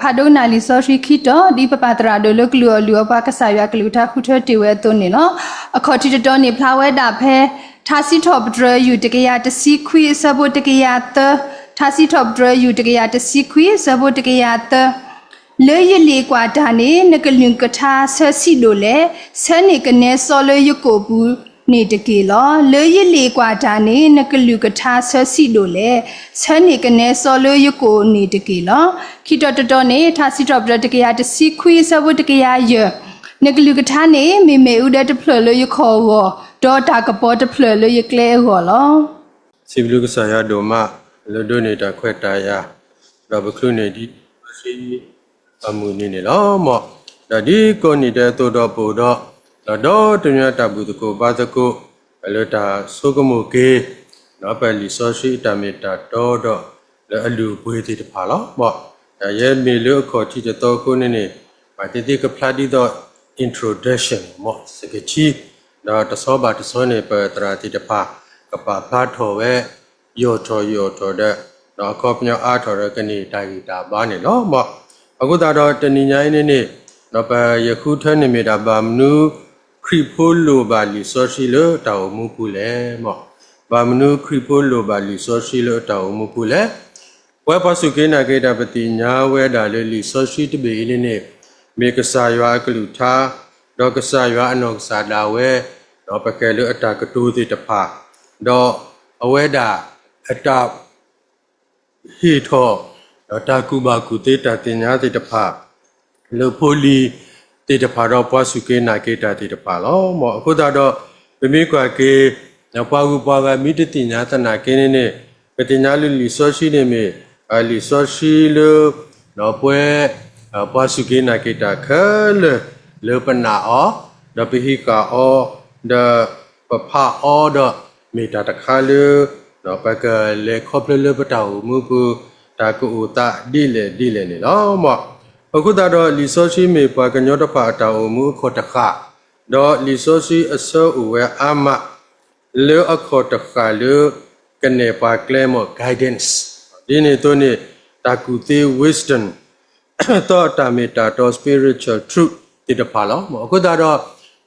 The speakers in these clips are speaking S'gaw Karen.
ဖးဒိကနၣ်လံာ်စီဆှံခံတီၤ ဒ်ပပၢ်သရၣ်ဒိၣ်လၢကလုၢ်အီၣ်လုၢ်အီပှၤကစၢ်ယွၤကလုၢ်ကထါဃုထၢတ့ၢ်ဝဲအသိးန့ၣ်လီၤ. အခီၣ်ထံးတတီၤန့ၣ် ဖျါဝဲဒၣ်ဖဲ ထါစံးထီၣ်ပတြၢၤ ယူၢ် တကယၤတဆံခွံ အဆၢဖိတကယၤသၢ, ထါစံးထီၣ်ပတြၢၤ ယူၢ် တကယၤတဆံခွံ အဆၢဖိတကယၤသၢ လၢယလ့ၣ်ကွၢ်တၢ်န့ၣ် နကလုၢ်ကထါဆၢဆံးဒိၣ်လဲၣ်, ဆၢန့ၢ်ကနဲစီလၢယကိာ်ပူၤန့ၣ်တက့ၢ်လီၤ. လၢယလ့ၣ်ကွၢ်တၢ်န့ၣ် နကလုၢ်ကထါဆၢဆံးဒိၣ်လဲၣ်, ဆၢန့ၢ်ကနဲစီလၢယကိာ်န့ၣ်တက့ၢ်လီၤ. ခံတီၤတတီၤန့ၣ် ထါစံးထီၣ်ပတြၢၤ တကယၤတဆံခွံ အဆၢဖိတကယၤယဲၢ်, နကလုၢ်ကထါန့ၣ် မ့ၢ်မ့ၣ်အူဒၢတဖျၢၣ်လၢယခီၣ်အဂီၢ်, ဒီးတၢ်ကပီၤတဖျၢၣ်လၢယကျဲအဂီၢ်လီၤ. စံးဘျုးကစၢ်ယွၤဒိၣ်မး လၢဒိးန့ၢ်တၢ်ခွဲးတၢ်ယာ်, ဒီးပချုးန့ၢ်ဒ်စီဆှံအမုၢ်နံၤန့ၣ်လီၤ. မ်, ဒီးဒ်ကိးနံၤဒဲးအသိးဒီးပအိၣ်ဒီး, ဒီးဒီတနံၤတၢ်ဘူၣ်သကိးဘါသကိး, လၢတၢ်ဆိကမိၣ်က့ၤ, ဒီးပလံာ်စီဆှံအတၢ်မ့ၢ်တၢ်တီဒီး လၢအလုၢ်အပှ့ၤသ့ၣ်တဖၣ်လီၤ. မ်, ဒီးယဲမ့ၢ်လၢအခီၣ်ထံးတတီၤအဃိန့ၣ်န့ၣ်, ဘၣ်သ့ၣ်သ့ၣ်ကဖျါဒ်သိး introduction မ် စကထံ, ဒီးတဆီဘၣ်တဆီန့ၣ် ပသရၣ်သ့ၣ်တဖၣ် ကပာ်ဖျါထီၣ်ဝဲ ယီၢ်ထီၣ်ယီၢ်ထီၣ်ဒီး, ဒီးအခီပညီအါထီၣ်ဒီးကန့ၢ်တၢ်ဂံၢ်တၢ်ဘါန့ၣ်လီၤ. မ်, အဃိသတးဒီးတနံၤညါအံၤန့ၣ်န့ၣ်, ဒီးပယဃုထၢန့ၣ်မ့ၢ်ဒၣ်ဘၣ်မနုၤ ခရံာ်ဖိလိၣ်ဘၣ်လံာ်စီဆှံလၢတၢ်အိၣ်မူပူၤလဲၣ်. မ်, ဘၣ်မနုၤခရံာ်ဖိလိၣ်ဘၣ်လံာ်စီဆှံလၢတၢ်အိၣ်မူပူၤလဲၣ်. ပဝဲပှၤစူၢ်က့ၤနာ်က့ၤတၢ်ပသ့ၣ်ညါဝဲဒၣ်လၢလံာ်စီဆှံတဘ့ၣ်အံၤန့ၣ်န့ၣ်, မ့ၢ်ကစၢ်ယွၤအကလုၢ်ကထါ, ဒီးကစၢ်ယွၤအနီၢ်ကစၢ်ဒၣ်ဝဲ, ဒီးပဃဲၤလၢအတၢ်ကတိၤသ့ၣ်တဖၣ်, ဒီးအဝဲဒၣ်အတၢ် ဟ့ၣ်ထီၣ်, ဒီးတၢ်ကူၣ်ဘၣ်ကူၣ်သ့တၢ်သ့ၣ်ညါသ့ၣ်တဖၣ်, လၢဖိလံၤသ့ၣ်တဖၣ်ဒီးပှၤစူၢ်က့ၤနာ်က့ၤတၢ်သ့ၣ်တဖၣ်လီၤ. မ်, အဃိသတးဒီး, ပမ့ၢ်ကွၢ်က့ၤ, ပှၤဂုၤပှၤဂၤမ့ၢ်တသ့ၣ်ညါသနာ်က့န့ၣ်န့ၣ်, ပသ့ၣ်ညါလၢလံာ်စီဆှံန့ၣ်မ့ၢ်, လံာ်စီဆှံလၢ, ပဝဲ, ပှၤစူၢ်က့ၤနာ်က့ၤတၢ်ခဲလၢာ်, လၢပနာ်အီၤ, ဒီးပဟံးဃာ်အီၤ, ဒီးပဖးအီၤဒီး, မ့ၢ်တၢ်တခါလၢ ပကလဲၤခီဖျိလၢပတၢ်အိၣ်မူပူၤ, တၢ်ကအိၣ်သးဒ်လဲၣ်ဒ်လဲၣ်န့ၣ်လီၤ. မ်, အဃိသတးဒီးလံာ်စီဆှံမ့ၢ်ပှၤကညီတဖၣ်အတၢ်အိၣ်မူအခီၣ်တဃၣ်, ဒီးလံာ်စီဆှံအဆၢအိၣ်ဝဲအါမး, လၢအခီၣ်တဃၣ်လၢကနဲၣ်ပှၤကျဲ မ် guidance, ဒ်န့ၣ်အသိးန့ၣ်, တၢ်ကူၣ်သ့ wisdom သီၣ်အတၢ်မ့ၢ်တၢ်တီ spiritual truth သ့ၣ်တဖၣ်လီၤ. မ်, အဃိသတးဒီး,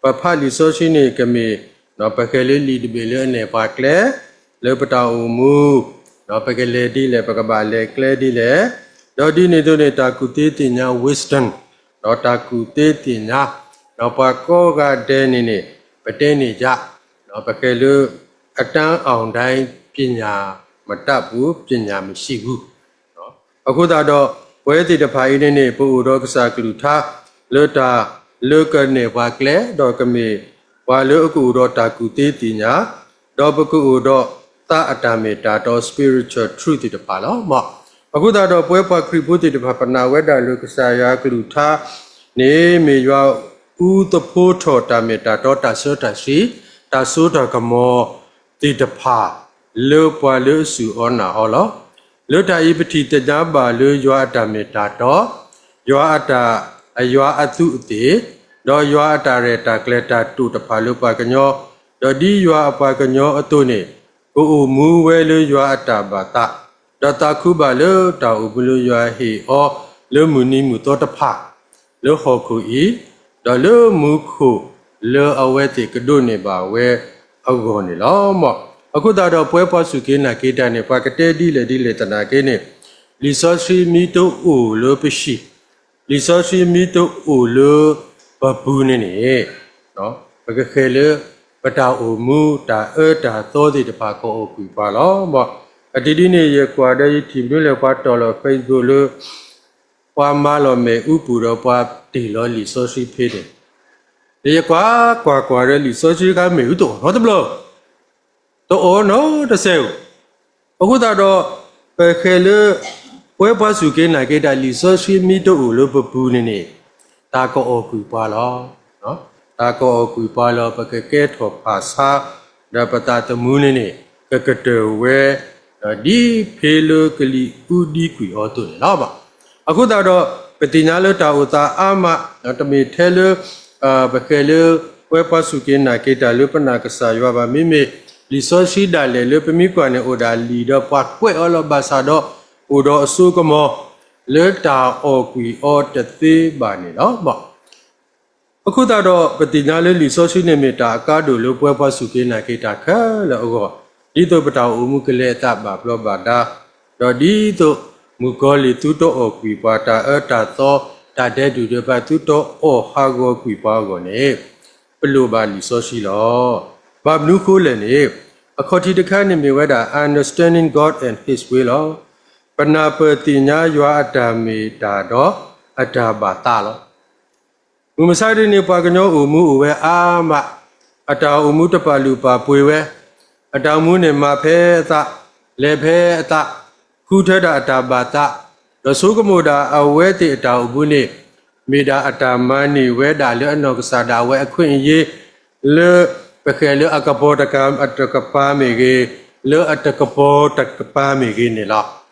ပဖးလံာ်စီဆှံန့ၣ်ကမ့ၢ်, ပဃဲၤလၢလံာ်တဘ့ၣ်လၢအနဲၣ်ပှၤကျဲ, လၢပတၢ်အိၣ်မူ, ဒီးပကလဲၤဒ်လဲၣ် ပကဘၣ်လဲၤကျဲဒ်လဲၣ်, ဒီးဒ်န့ၣ်အသိးန့ၣ် တၢ်ကူၣ်သ့သ့ၣ်ညါ wisdom, ဒီးတၢ်ကူၣ်သ့သ့ၣ်ညါ, ဒီးပှၤကိးဂၤဒဲးန့ၣ်န့ၣ်, ပတဲန့ၣ်ယါ, ဒီးပဃဲၤလၢ, အတၢ် အောင်တိုင်း ပညာမတတ်ဘူး, ပညာမရှိဘူး အဃိသတးဒီး, ပဝဲသ့ၣ်တဖၣ်အံၤန့ၣ်န့ၣ် ပအိၣ်ဒီးကစၢ်ကလုၢ်ကထါ, လၢတၢ်, လၢကနဲၣ်ပှၤကျဲ, ဒီးကမ့ၢ်, ပှၤလၢအကအိၣ်ဒီးတၢ်ကူၣ်သ့သ့ၣ်ညါ, ဒီးပကအိၣ်ဒီးသးအတၢ်မ့ၢ်တၢ်တီ spiritual truth သ့ၣ်တဖၣ်လီၤ. မ်, အဃိသတးဒီးပဝဲပှၤခရံာ်ဖိသ့ၣ်တဖၣ် ပနာ်ဝဲဒၣ်လၢကစၢ်ယွၤကလုၢ်ကထါန့ၣ် မ့ၢ်ယွၤအူသဖိထီၣ်တၢ်မ့ၢ်တၢ်တီ တၢ်ဆၢတၢ်ဆံၣ်, တၢ်စိတၢ်ကမီၤသ့ၣ်တဖၣ် လၢပှၤလၢအစူၢ်အီၤနာ်အီၤလီၤ. လၢတၢ်အံၤပထံၣ်သ့ၣ်ညါဘၣ်လၢယွၤအတၢ်မ့ၢ်တၢ်တီ, ယွၤအတၢ်, ယွၤအသူးအသ့ၣ်, ဒီးယွၤအတၢ်ရဲၣ်တၢ်ကျဲၤတၢ်တိာ်တဖၣ်လၢပှၤကညီ, ဒီးဒ်ယွၤအပှၤကညီအသိးန့ၣ်, ပအိၣ်မူဝဲလၢယွၤအတၢ်ဘၣ်သး, ဒီးသးခုဘၣ်လၢတၢ်အိၣ်မူလၢယွၤဟ့ၣ်အီၤလၢမုၢ်နံၤမုၢ်သီတဖၣ် လၢဟီၣ်ခိၣ်အံၤ, ဒီးလၢမူခိၣ်လၢအဝဲသ့ၣ်ကဒိးန့ၢ်ဘၣ်ဝဲအဂီၢ်န့ၣ်လီၤ. မ်, အဃိသတးဒီးပဝဲပှၤစူၢ်က့ၤနာ်က့ၤတၢ်န့ၣ် ပှၤကတဲဒ်လဲၣ်ဒ်လဲၣ်သနာ်က့န့ၣ်, လံာ်စီဆှံမ့ၢ်တအိၣ်လၢပဟံၣ်, လံာ်စီဆှံမ့ၢ်တအိၣ်လၢပပူၤန့ၣ်န့ၣ်, ပကဃဲၤလၢပတၢ်အိၣ်မူ တၢ်အၢတၢ်သီသ့ၣ်တဖၣ်ကအိၣ်ကွံာ်ပှၤလီၤ. မ်, အတဒ်န့ၣ် ယကွၢ်ဒီးယထံၣ်မနုၤလဲၣ် ပှၤတီၢ်လီၤ Facebook လၢ ပှၤမၤလီၤမဲာ်အူပူၤဒီးပှၤတ့ၢ်လီၤလံာ်စီဆှံဖဲန့ၣ်, ဒီးယကွၢ်ကွၢ်ကွၢ်ဒီးလံာ်စီဆှံတခါ မ့ၣ်အူတအိၣ်နီတဘျီ, တအိၣ်နီတစဲးဧိၤ. အဃိသတးဒီး, ပဃဲၤလၢ, ပဝဲပှၤစူၢ်က့ၤနာ်က့ၤတၢ်လံာ်စီဆှံမ့ၢ်တအိၣ်လၢပပူၤန့ၣ်န့ၣ်, တၢ်ကအိၣ်ကွံာ်ပှၤလီၤ. တၢ်ကအိၣ်ကွံာ်ပှၤလီၤ ပကကဲထီၣ်ဖးဆါ, ဒီးပသးသမူန့ၣ်န့ၣ်, ကကတၢၢ်ဝဲ, ဒီးဒ်ဖဲလၢကလံၤအူဒံကွံာ်အီၤအသိးန့ၣ်လီၤ. မ်, အဃိသတးဒီး, ပသ့ၣ်ညါလၢတၢ်အိၣ်သးအါမး, တမ့ၢ်ထဲလၢ, ပဃဲၤလၢ, ပဝဲပှၤစူၢ်က့ၤနာ်က့ၤတၢ်လၢပနာ်ကစၢ်ယွၤဘၣ် မ့မ့ၢ်, လံာ်စီဆှံဒၣ်လဲာ်လၢပမ့ၢ်ကွၢ်န့ၣ်အိၣ်ဒၣ်လံာ်ဒီးပှၤကွဲးအီၤလီၤဘၣ်ဆၣ်ဒီး, အိၣ်ဒီးအစိကမီၤ လၢတၢ်အီၣ်ကွံာ်အီၤတသ့ဘၣ်န့ၣ်လီၤ. အဃိသတးဒီး ပသ့ၣ်ညါလၢလံာ်စီဆှံန့ၣ်မ့ၢ်တၢ်အကါဒိၣ်လၢပဝဲပှၤစူၢ်က့ၤနာ်က့ၤတၢ်ခဲလၢာ်အဂီၢ်, ဒ်သိးပတၢ်အိၣ်မူကလဲၤအသးဘၣ်ဘျီးဘၣ်ဒါ, ဒီးဒ်သိးမုၣ်ကီၤလံၢ်သုတအီၣ်ကွံာ်ပှၤ တၢ်အၢတၢ်သီ တၢ်ဒဲးဒုၣ်ဒဲးဖၣ် သုတအီၣ်ဟးဂီၤကွံာ်ပှၤအဂီၢ်န့ၣ် ပလိၣ်ဘၣ်လံာ်စီဆှံလီၤ. ဘၣ်မနုၤဃိလဲၣ်န့ၣ်, အခီၣ်ထံးတခါန့ၣ်မ့ၢ်ဝဲဒၣ် understanding God and His way လီၤ. ပနၢ်ပၢၢ်သ့ၣ်ညါယွၤအတၢ်မ့ၢ်တၢ်ဒီးအတၢ်ဘၣ်သးလီၤ. မုၢ်မဆါတနံၤန့ၣ် ပှၤကညီအိၣ်မူအိၣ်ဝဲအါမး, အတၢ်အိၣ်မူတပာ်လုၢ်ပာ်ပှ့ၤဝဲ, အတၢ်အိၣ်မူန့ၣ်မၤဖဲအသး, လဲၤဖဲအသး, ဃုထၢဒၣ်အတၢ်ဘၣ်သး, ဒီးဆိကမိၣ်ဒၣ်အဝဲသ့ၣ်အတၢ်အိၣ်မူန့ၣ် မ့ၢ်ဒၣ်အတၢ်မၤန့ၢ်ဝဲဒၣ်လၢအနီၢ်ကစၢ်ဒၣ်ဝဲအခွင့်အရေး လၢပဃဲၤလၢအကပီၤတကပၤမ့ၢ်ဂ့ၤ, လၢအတကပီၤတကပၤမ့ၢ်ဂ့ၤန့ၣ်လီၤ.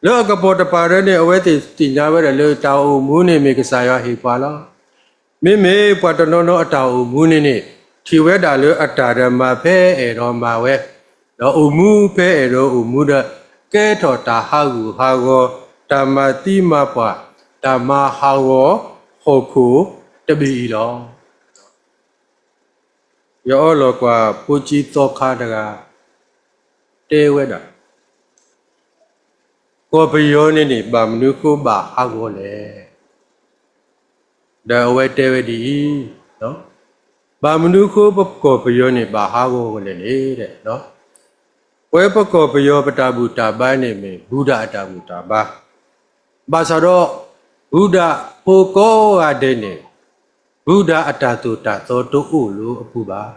လၢအကပီၤတကပၤဒၣ်န့ၣ် အဝဲသ့ၣ်သ့ၣ်ညါဝဲဒၣ်လၢတၢ်အိၣ်မူန့ၣ်မ့ၢ်ကစၢ်ယွၤဟ့ၣ်ပှၤလီၤ. မ့မ့ၢ်ပှၤတနီၤနီၤအတၢ်အိၣ်မူန့ၣ်န့ၣ် ထံၣ်ဝဲဒၣ်လၢအတၢ်ဒီးမၤဖဲအဲၣ်ဒိးမၤဝဲ, ဒီးအိၣ်မူဖဲအဲၣ်ဒိးအိၣ်မူဒီး ကဲထီၣ်တၢ်ဟးဂူာ်ဟးဂီၤ, တၢ်မၤသံမၤပှၢ်, တၢ်မၤဟးဂီၤဟီၣ်ခိၣ်တဘ့ၣ်အံၤလီၤ. ယအီလီၤကွၢ်ဖိကံသီခါတဂၤ တဲဝဲဒၣ် ကီၢ်ပယီၤန့ၣ်န့ၣ် ဘၣ်မနုၤဃိဘၣ်ဟးဂီၤလဲၣ်. ဒီးအဝဲတဲဝဲဒ်အံၤ, ဘၣ်မနုၤဃိပကီၢ်ပယီၤန့ၣ် ဘၣ်ဟးဂီၤလဲၣ်န့ၣ်, ပဝဲပကီၢ်ပယီၤပတၢ်ဘူၣ်တၢ်ဘါန့ၣ်မ့ၢ် ဘူးဒးအတၢ်ဘူၣ်တၢ်ဘါ, ဘၣ်ဆၣ်ဒီး ဘူးဒးဖိကိးဂၤဒဲးန့ၣ် ဘူးဒးအတၢ်သိၣ်တၢ်သီတအိၣ်လၢအပူၤဘၣ်.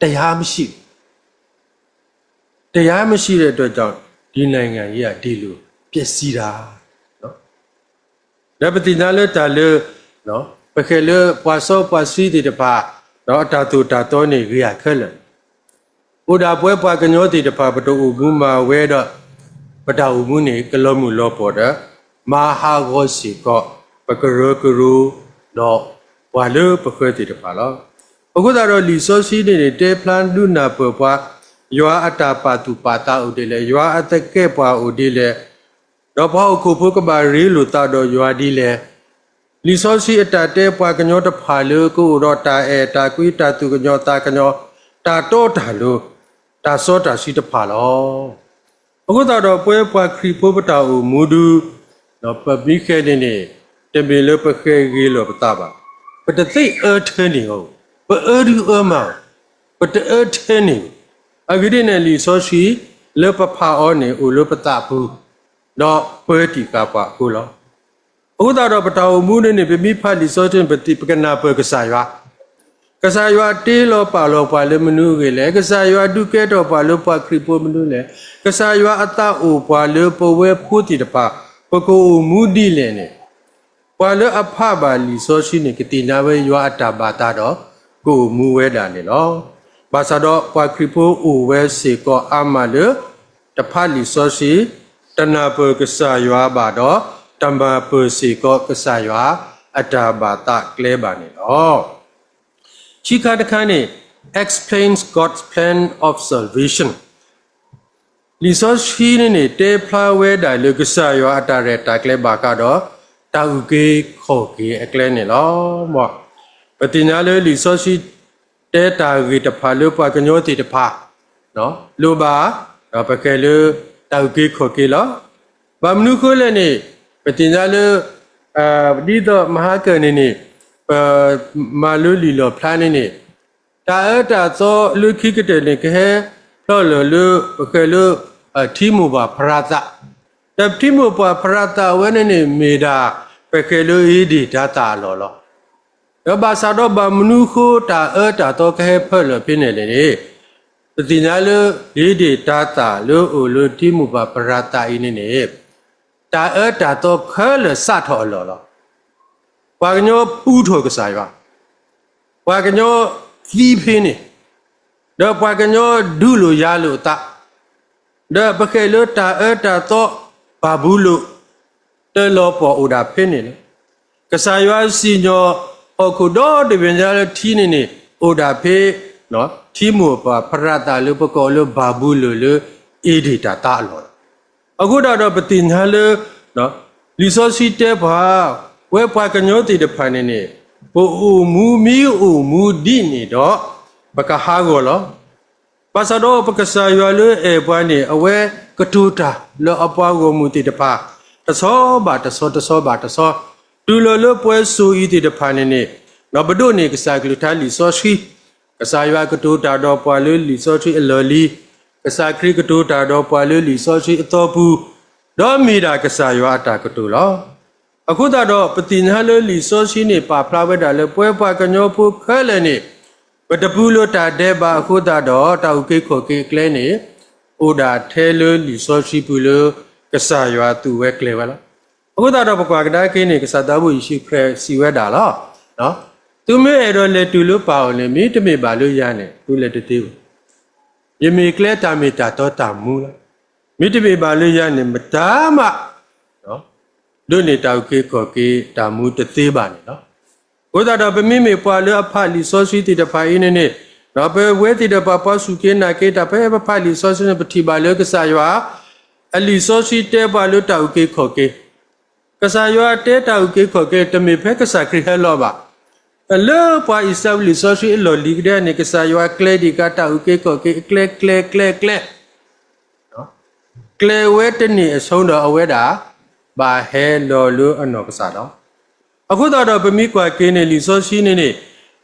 တရားမရှိဘူး. တရားမရှိတဲ့အတွက်ကြောင့် ဒီနိုင်ငံကြီးက ဒီလိုပျက်စီးတာ. ဒီးပသ့ၣ်ညါလၢတၢ်လၢ ပဃဲၤလၢပှၤစီပှၤဆှံသ့ၣ်တဖၣ် ဒီးအတၢ်သိၣ်တၢ်သီန့ၣ်ဂ့ၤဧါခဲလၢာ်, အိၣ်ဒၣ်ပဝဲပှၤကညီသ့ၣ်တဖၣ် ပတအိၣ်မူမၤဝဲဒီး ပတၢ်အိၣ်မူန့ၣ် ကလီၤမုၢ်လီၤပှီၢ်ဒီး မၤဟးဂီၤစ့ၢ်ကီး ပကရၢကရိ ဒီးပှၤလၢပဃၢၤသ့ၣ်တဖၣ်လီၤ. အဃိသတးဒီးလံာ်စီဆှံန့ၣ်န့ၣ် တဲဖျါဒုးနၢ်ပၢၢ်ပှၤ ယွၤအတၢ်ပာ်သူၣ်ပာ်သးအိၣ်ဒ်လဲၣ်, ယွၤအသကဲးပှၤအိၣ်ဒ်လဲၣ်, ဒီးပှၤဟီၣ်ခိၣ်ဖိကဘၣ်ရ့လိာ်သးဒီးယွၤဒ်လဲၣ်. လံာ်စီဆှံအတၢ်တဲပှၤကညီတဖၣ်လၢကအိၣ်ဒီးတၢ်အဲၣ်တၢ်ကွံ တၢ်သူၣ်ကညီၤသးကညီၤ တၢ်တီတၢ်လိၤ တၢ်စီတၢ်ဆှံတဖၣ်လီၤ. အဃိသတးဒီးပဝဲပှၤခရံာ်ဖိပတၢ်အိၣ်မူဒု ပမ့ၢ်ဃဲၤန့ၣ်န့ၣ် တမ့ၢ်လၢပဃဲၤဂ့ၤလိာ်ပသးဘၣ်. ပတသ့ၣ်အၢထဲန့ၣ်အီၤ, ပအၢဒုအၢမး, ပတအၢထဲန့ၣ်, အဂ့ၢ်ဒ်န့ၣ် လံာ်စီဆှံလၢပဖးအီၤန့ၣ် အိၣ်လၢပသးပူၤ, ဒီးပၢတံာ်ဃာ်ပှၤအဃိလီၤ. အဃိသတးဒီးပတၢ်အိၣ်မူန့ၣ်န့ၣ် ပမ့ၢ်ဖးလံာ်စီဆှံန့ၣ် ပသ့ၣ်ပကနၢ်ပၢၢ်ကစၢ်ယွၤ, ကစၢ်ယွၤတ့လီၤပာ်လီၤပှၤလၢမနုၤအဂ့ၢ်လဲၣ်, ကစၢ်ယွၤဒုးကဲထီၣ်ပှၤလၢပှၤခရံာ်ဖိမနုၤလဲၣ်, ကစၢ်ယွၤအသးအိၣ်ပှၤလၢပဝဲဖိသ့ၣ်တဖၣ် ပကအိၣ်မူဒ်လဲၣ်န့ၣ်, ပှၤလၢအဖးဘၣ်လံာ်စီဆှံန့ၣ် ကသ့ၣ်ညါဝဲယွၤအတၢ်ဘၣ်သးဒီး ကအိၣ်မူဝဲဒၣ်န့ၣ်လီၤ. ဘၣ်ဆၣ်ဒီးပှၤခရံာ်ဖိအိၣ်ဝဲစ့ၢ်ကီးအါမးလၢ တဖးလံာ်စီဆှံ, တနၢ်ပၢၢ်ကစၢ်ယွၤဘၣ်ဒီး တမၤပၢၢ်စ့ၢ်ကီးကစၢ်ယွၤအတၢ်ဘၣ်သးကျဲဘၣ်န့ၣ်လီၤ. ခံခါတခါန့ၣ် explains God's plan of salvation. လံာ်စီဆှံန့ၣ်န့ၣ် တဲဖျါဝဲဒၣ်လၢကစၢ်ယွၤအတၢ်ရဲၣ်တၢ်ကျဲၤဘၣ်ဃးဒီး တၢ်အုၣ်က့ၤခီၣ်က့ၤအကျဲန့ၣ်လီၤ. ပသ့ၣ်ညါလၢလံာ်စီဆှံ တဲတၢ်ဂ့ၢ်တဖၣ်လၢပှၤကညီသ့ၣ်တဖၣ် လိၣ်ဘၣ် ပဃဲၤလၢတၢ်အုၣ်က့ၤခီၣ်က့ၤလီၤ. ဘၣ်မနုၤဃိလဲၣ်န့ၣ် ပသ့ၣ်ညါလၢ ဒ်သိးမဟါကၢၢ်န့ၣ်န့ၣ် ပမၤလိလံာ်လီၣ်ဖျါန့ၣ်န့ၣ် တၢ်အၢတၢ်သီလၢခံကတၢၢ်န့ၣ် ကဟဲဖျီၣ်လီၤလၢ ပဃဲၤလၢ ထံမိၢ်ပှၢ်ဖရၤသး, ဒီးထံမိၢ်ပှၢ်ဖရၤသးဝဲန့ၣ်န့ၣ် မ့ၢ်ဒၣ်ပဃဲၤလၢဧ့ဒ့ၣ်တၤသၣ်အလီၢ်လီၤ. ဒီးဘၣ်ဆၣ်ဒီးဘၣ်မနုၤဃိတၢ်အၢတၢ်သီကဟဲဖျီၣ်လီၤဖဲန့ၣ်လဲၣ်န့ၣ် ပသ့ၣ်ညါလၢ ဧ့ဒ့ၣ်တၤသၣ်လၢအိၣ်လၢထံမိၢ်ပှၢ်ဖရၤသးအံၤန့ၣ်န့ၣ် တၢ်အၢတၢ်သီခဲလၢာ်စးထီၣ်အလီၢ်လီၤ. ပှၤကညီပူထီၣ်ကစၢ်ယွၤ, ပှၤကညီသံဖဲန့ၣ်, ဒီးပှၤကညီဒုးလိာ်ယၤလိာ်အသး, ဒီးပဃဲၤလၢတၢ်အၢတၢ်သီဘၤဘူလိၣ် တၢ်လီၤပှီၢ်အိၣ်ဒၣ်ဖဲန့ၣ်လီၤ. ကစၢ်ယွၤစံၣ်ညီၣ်ဟီၣ်ခိၣ်ဒီတဘ့ၣ်ညါလၢထံန့ၣ်န့ၣ် အိၣ်ဒၣ်ဖဲ ထံမိၢ်ပှၢ်ဖရၤသးလၢပကိးလၢဘၤဘူလိၣ်လၢ ဧ့ဒ့ၣ်တၤသၣ်အလီၢ်လီၤ. အဃိဒၣ်ဒီးပသ့ၣ်ညါလၢ လံာ်စီဆှံတဲပှၤ, ပဝဲပှၤကညီသ့ၣ်တဖၣ်န့ၣ်န့ၣ်, ပအိၣ်မူမ့ၢ်အိၣ်မူဒ်န့ၣ်ဒီး, ပကဟးဂီၤလီၤ. ဘၣ်ဆၣ်ဒီးပကစၢ်ယွၤလၢအဲၣ်ပှၤန့ၣ် အဝဲကတိၤတၢ်လၢအပှၤဂီၢ်မုၢ်သ့ၣ်တဖၣ်, တဆီဘၣ်တဆီ တဆီဘၣ်တဆီ, တုၤလီၤလၢပှဲၤစိၤအံၤသ့ၣ်တဖၣ်န့ၣ်န့ၣ်, ဒီးပဒိးန့ၢ်ကစၢ်ကလုၢ်ကထါလံာ်စီဆှံ, ကစၢ်ယွၤကတိၤတၢ်ဒီးပှၤလၢလံာ်စီဆှံအလီၢ်လံၤ, ကစၢ်ခရံာ်ကတိၤတၢ်ဒီးပှၤလၢလံာ်စီဆှံအသီပူၤ, ဒီးမ့ၢ်ဒၣ်ကစၢ်ယွၤအတၢ်ကတိၤလီၤ. အဃိသတးဒီး ပသ့ၣ်ညါလၢလံာ်စီဆှံန့ၣ် ပာ်ဖျါဝဲဒၣ်လၢပဝဲပှၤကညီဖိခဲလၢာ်န့ၣ်, ပတပူၤလၢတၢ်ဒဲးဘးအဃိသတးဒီး တၢ်အုၣ်က့ၤခီၣ်က့ၤအကျဲန့ၣ်, အိၣ်ဒၣ်ထဲလၢလံာ်စီဆှံပူၤလၢ ကစၢ်ယွၤသူၣ်ဝဲကျဲၤဝဲလီၤ. အဃိသတးဒီးပကွၢ်ကဒါက့ၤန့ၣ် ကစၢ်သးဘိယ့ၣ်ၡူးခရံာ်စံးဝဲဒၣ်လီၤ. သုမ့ၢ်အဲၣ်ဒိးလဲၤတုၤလၢပၢ်အအိၣ်န့ၣ် မ့တမ့ၢ်ဘၣ်လၢယၤန့ၣ် သုလဲၤတသ့ဘၣ်. ယမ့ၢ်ကျဲတၢ်မ့ၢ်တၢ်တီတၢ်မူလီၤ. မ့တမ့ၢ်ဘၣ်လၢယၤန့ၣ် မတၤမး ဒိးန့ၢ်တၢ်အုၣ်က့ၤခီၣ်က့ၤတၢ်မူတသ့ဘၣ်န့ၣ်လီၤ. အဃိသတးဒီး ပမ့မ့ၢ်ပှၤလၢအဖးလံာ်စီဆှံသ့ၣ်တဖၣ်အံၤန့ၣ်န့ၣ်, ဒီးပဝဲသ့ၣ်တဖၣ်ပှၤစူၢ်က့ၤနာ်က့ၤတၢ် ဖဲပဖးလံာ်စီဆှံန့ၣ် ပထံၣ်ဘၣ်လၢကစၢ်ယွၤ အလံာ်စီဆှံတဲပှၤလၢတၢ်အုၣ်က့ၤခီၣ်က့ၤ, ကစၢ်ယွၤတဲတၢ်အုၣ်က့ၤခီၣ်က့ၤ တမ့ၢ်ဖဲကစၢ်ခရံာ်ဟဲလီၤဘၣ်. လၢပှၤအံၣ်စရ့လးလံာ်စီဆှံအလီၢ်လံၤကဒဲန့ၣ် ကစၢ်ယွၤကျဲဒံးကးတၢ်အုၣ်က့ၤခီၣ်က့ၤအကျဲ ကျဲ ကျဲ ကျဲ ကျဲဝဲတန့ၢ်အဆိဒီးအဝဲဒၣ် ဘၣ်ဟဲလီၤလၢအနီၢ်ကစၢ်လီၤ. အဃိသတးဒီးပမ့ၢ်ကွၢ်က့ၤန့ၣ် လံာ်စီဆှံန့ၣ်န့ၣ်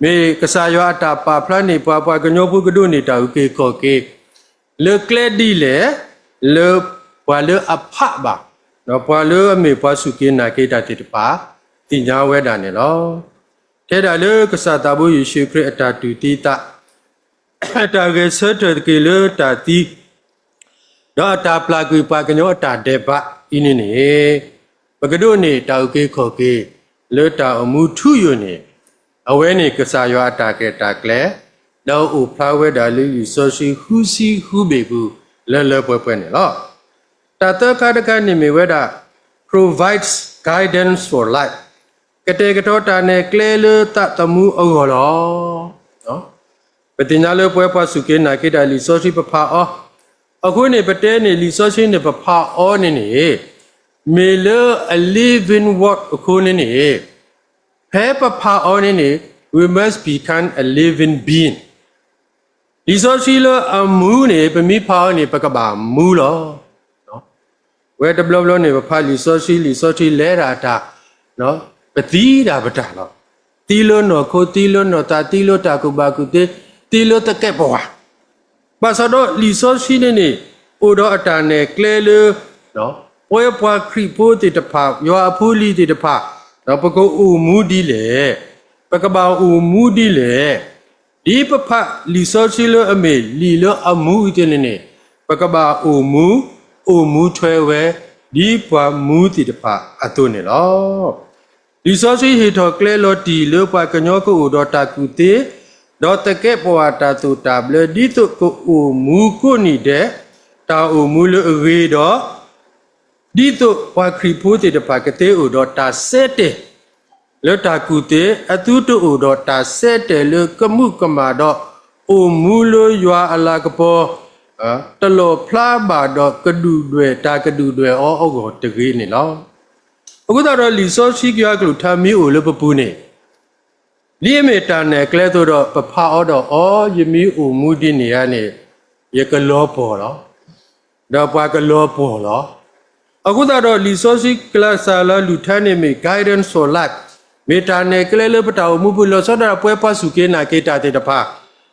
မ့ၢ်ကစၢ်ယွၤအတၢ်ပာ်ဖျါန့ၢ်ပှၤ ပှၤကညီဖိကဒိးန့ၢ်တၢ်အုၣ်က့ၤခီၣ်က့ၤ လၢကျဲဒ်လဲၣ်, လၢပှၤလၢအဖးဘၣ်, ဒီးပှၤလၢအမ့ၢ်ပှၤစူၢ်က့ၤနာ်က့ၤတၢ်သ့ၣ်တဖၣ် သ့ၣ်ညါဝဲဒၣ်န့ၣ်လီၤ. ထဲဒၣ်လၢကစၢ်သးဘိယ့ၣ်ၡူးခရံာ်အတၢ်တူၢ်သံသး, အတၢ်ဂဲၤဆၢထၢၣ်တက့ၢ်လၢတၢ်သံ ဒီးအတၢ်ပျၢ်ကွံာ်ပှၤကညီအတၢ်ဒဲးဘးအံၤန့ၣ်န့ၣ်, ပကဒိးန့ၢ်တၢ်အုၣ်က့ၤခီၣ်က့ၤ လၢတၢ်အိၣ်မူထူယိာ်န့ၣ်, အဝဲန့ၣ်ကစၢ်ယွၤအတၢ်ရဲၣ်တၢ်ကျဲၤ, ဒီးအိၣ်ဖျါဝဲဒၣ်လၢလံာ်စီဆှံဃုဆံဃုဘ့ၣ်ပူၤ လၢလၢပှဲၤပှဲၤန့ၣ်လီၤ. တၢ်သၢခါတခါန့ၣ်မ့ၢ်ဝဲဒၣ် provides guidance for life, ကတဲာ်ကတီၤတၢ်နဲၣ်ကျဲလၢသးသမူအဂီၢ်လီၤ. ပသ့ၣ်ညါလၢပဝဲပှၤစူၢ်က့ၤနာ်က့ၤတၢ်လံာ်စီဆှံပဖးအီၤ, အဃိန့ၣ် ပတဲန့ၣ်လံာ်စီဆှံန့ၣ်ပဖးအီၤန့ၣ်န့ၣ်, မ့ၢ်လၢ a living word အဃိန့ၣ်န့ၣ်, ဖဲပဖးအီၤန့ၣ်န့ၣ် we must become a living being. လံာ်စီဆှံလၢအမူန့ၣ် ပမ့ၢ်ဖးအီၤန့ၣ် ပကဘၣ်မူလီၤ. ဝဲတဘျီဘျီန့ၣ် ပဖးလံာ်စီဆှံ လံာ်စီဆှံလဲၤဒၣ်တၢ်, ပသံဒၣ်ပတၢ်လီၤ. သံလၢနီၢ်ခိ သံလၢနီၢ်သး သံလၢတၢ်ကူၣ်ဘၣ်ကူၣ်သ့, သံလၢသကဲးပဝး, ဘၣ်ဆၣ်ဒီးလံာ်စီဆှံန့ၣ်န့ၣ် အိၣ်ဒီးအတၢ်နဲၣ်ကျဲလၢ ပဝဲပှၤခရံာ်ဖိသ့ၣ်တဖၣ် ယွၤအဖိအလံၤသ့ၣ်တဖၣ် ပကအိၣ်မူဒ်လဲၣ်, ပကဘၣ်အိၣ်မူဒ်လဲၣ်. ဒ်ပဖးလံာ်စီဆှံလၢအမ့ၢ်လံာ်လၢအမူအံၤသ့ၣ်န့ၣ်န့ၣ်, ပကဘၣ်အိၣ်မူ, အိၣ်မူထွဲဝဲ ဒ်ပှၤမူသ့ၣ်တဖၣ်အသိးန့ၣ်လီၤ. လံာ်စီဆှံဟ့ၣ်ထီၣ်ကျဲလီၤတံၢ်လၢပှၤကညီကအိၣ်ဒီးတၢ်ကူၣ်သ့, ဒီးသကဲးပဝးတၢ်သိၣ်တၢ်ဘျၢ ဒ်သိးကအိၣ်မူကိးနံၤဒဲး, တၢ်အိၣ်မူလၢအဂ့ၤဒီး ဒ်သိးပှၤခရံာ်ဖိသ့ၣ်တဖၣ်ကသ့အိၣ်ဒီးတၢ်စဲတဲာ် လၢတၢ်ကူၣ်သ့, အသုတအိၣ်ဒီးတၢ်စဲတဲာ်လၢကမူးကမၣ်ဒီး အိၣ်မူလၢယွၤအလၤကပီၤ တလီၣ်ဖျါဘၣ်ဒီးကဒုၣ်ဒွဲၣ်တၢ်ကဒုၣ်ဒွဲၣ်အီၤအဂီၢ်တဂ့ၤန့ၣ်လီၤ. အဃိသတးဒီးလံာ်စီဆှံကယွၤကလုၢ်ကထါမ့ၢ်အိၣ်လၢပပူၤန့ၣ် ဒ်အမ့ၢ်တၢ်နဲၣ်ကျဲအသိးဒီး ပဖးအီၤဒီး အိ ယမ့ၢ်အိၣ်မူဒ်န့ၣ်ဧါန့ၣ် ယကလီၤပှီၢ်လီၤ. ဒီးပှၤကလီၤပှီၢ်လီၤ. အဃိသတးဒီးလံာ်စီဆှံကစၢ်ယွၤကလုၢ်ကထါန့ၣ်မ့ၢ် guidance for life, မ့ၢ်တၢ်နဲၣ်ကျဲလၢပတၢ်အိၣ်မူပူၤ လီၤဆီဒၣ်တၢ်ပဝဲပှၤစူၢ်က့ၤနာ်က့ၤတၢ်သ့ၣ်တဖၣ်,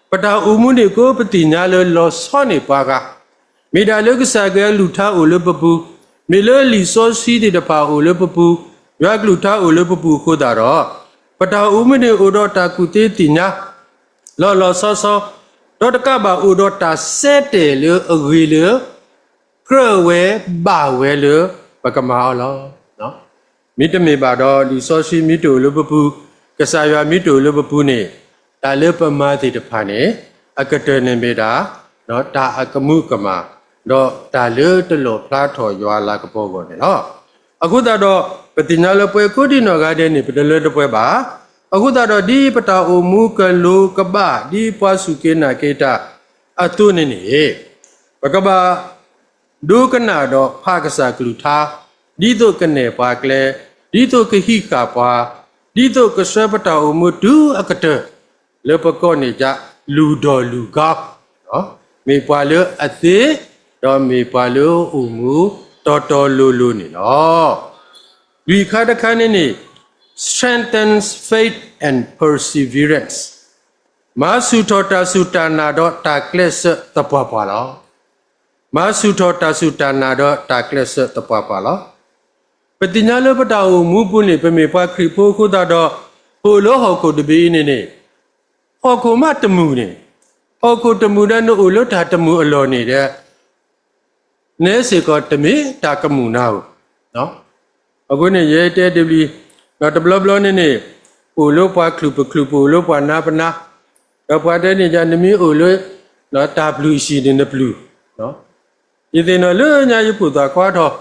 ပတၢ်အိၣ်မူန့ၣ်ကအိၣ်ပသ့ၣ်ညါလၢလီၤဆီန့ၢ်ပှၤဂၤ မ့ၢ်ဒၣ်လၢကစၢ်ယွၤကလုၢ်ကထါအိၣ်လၢပပူၤ, မ့ၢ်လၢလံာ်စီဆှံသ့ၣ်တဖၣ်အိၣ်လၢပပူၤ, ယွၤကလုၢ်ကထါအိၣ်လၢပပူၤအဃိသတးဒီး, ပတၢ်အိၣ်မူန့ၣ်အိၣ်ဒီးတၢ်ကူၣ်သ့သ့ၣ်ညါ လီၤလီၤဆီဆီ, ဒီးတကးဘၣ်အိၣ်ဒီးတၢ်စဲတဲာ်လၢအဂ့ၤလၢ ကြၢးဝဲဘၣ်ဝဲလၢ ပကမၤအီၤလီၤ. မ့တမ့ၢ်ဘၣ်ဒီး လံာ်စီဆှံမ့ၢ်တအိၣ်လၢပပူၤ, ကစၢ်ယွၤမ့ၢ်တအိၣ်လၢပပူၤန့ၣ်, တၢ်လၢပမၤသ့ၣ်တဖၣ်န့ၣ် အကတၢၢ်န့ၣ်မ့ၢ်ဒၣ် တၢ်အကမူးကမၣ်, ဒီးတၢ်လၢတလီၣ်ဖျါထီၣ်ယွၤအလၤကပီၤအဂီၢ်န့ၣ်လီၤ. အဃိသတးဒီး ပသ့ၣ်ညါလၢပှၤကိးဒံနီၢ်ဂၤဒဲးန့ၣ် ပတလၢတပှဲၤဘၣ်. အဃိသတးဒီး ဒ်ပတၢ်အိၣ်မူကလိၤကဘၣ် ဒ်ပှၤစူၢ်က့ၤနာ်က့ၤတၢ်အသိးန့ၣ်န့ၣ်, ပကဘၣ် ဒိကနၣ်ဒီးဖးကစၢ်ကလုၢ်ကထါ, ဒ်သိးကနဲၣ်ပှၤကျဲ, ဒ်သိးကဟံးဃာ်ပှၤ, ဒ်သိးကဆှၢပတၢ်အိၣ်မူတုၤအကတၢၢ် လၢပကိးန့ၢ်ဒၣ် လူၤဒီးလူၤဂီၤ, မ့ၢ်ပှၤလၢအသ့, ဒီးမ့ၢ်ပှၤလၢအအိၣ်မူတီတီလိၤလိၤန့ၣ်လီၤ. လွံၢ်ခါတခါန့ၣ်န့ၣ် strengthens faith and perseverance, မၤဆူၣ်ထီၣ်တၢ်စူၢ်တၢ်နာ်ဒီးတၢ်ကျဲးစၢးသပှၢ်ပှၢ်လီၤ. မၤဆူၣ်ထီၣ်တၢ်စူၢ်တၢ်နာ်ဒီးတၢ်ကျဲးစၢးသပှၢ်ပှၢ်လီၤ. ပသ့ၣ်ညါလၢပတၢ်အိၣ်မူပူၤန့ၣ် ပမ့ၢ်ပှၤခရံာ်ဖိအဃိသတးဒီး ပအိၣ်လၢဟီၣ်ခိၣ်တဘ့ၣ်အံၤန့ၣ်န့ၣ် ဟီၣ်ခိၣ်မးတမုာ်န့ၣ်, ဟီၣ်ခိၣ်တမုာ်ဒီးနအိၣ်လၢတၢ်တမုာ်အလီၢ်န့ၣ်ဒီး နဲစ့ၢ်ကီးတမ့ၢ်တၢ်ကမုာ်နၤဧိၤ. အဃိန့ၣ် ယတဲတဘျီ, ဒီးတဘျီဘျီန့ၣ်န့ၣ် ပအိၣ်လၢပှၤချုးပချုး ပအိၣ်လၢပှၤနါပနါ, ဒီးပှၤတဲန့ၣ်ယၤ နမ့ၢ်အိၣ်လၢ တၢ်ပျုၢ်အံၤန့ၣ်နပျုၢ် ယသ့ၣ်နီၣ်လၢညါယဖိသၣ်ခွါထီၣ်,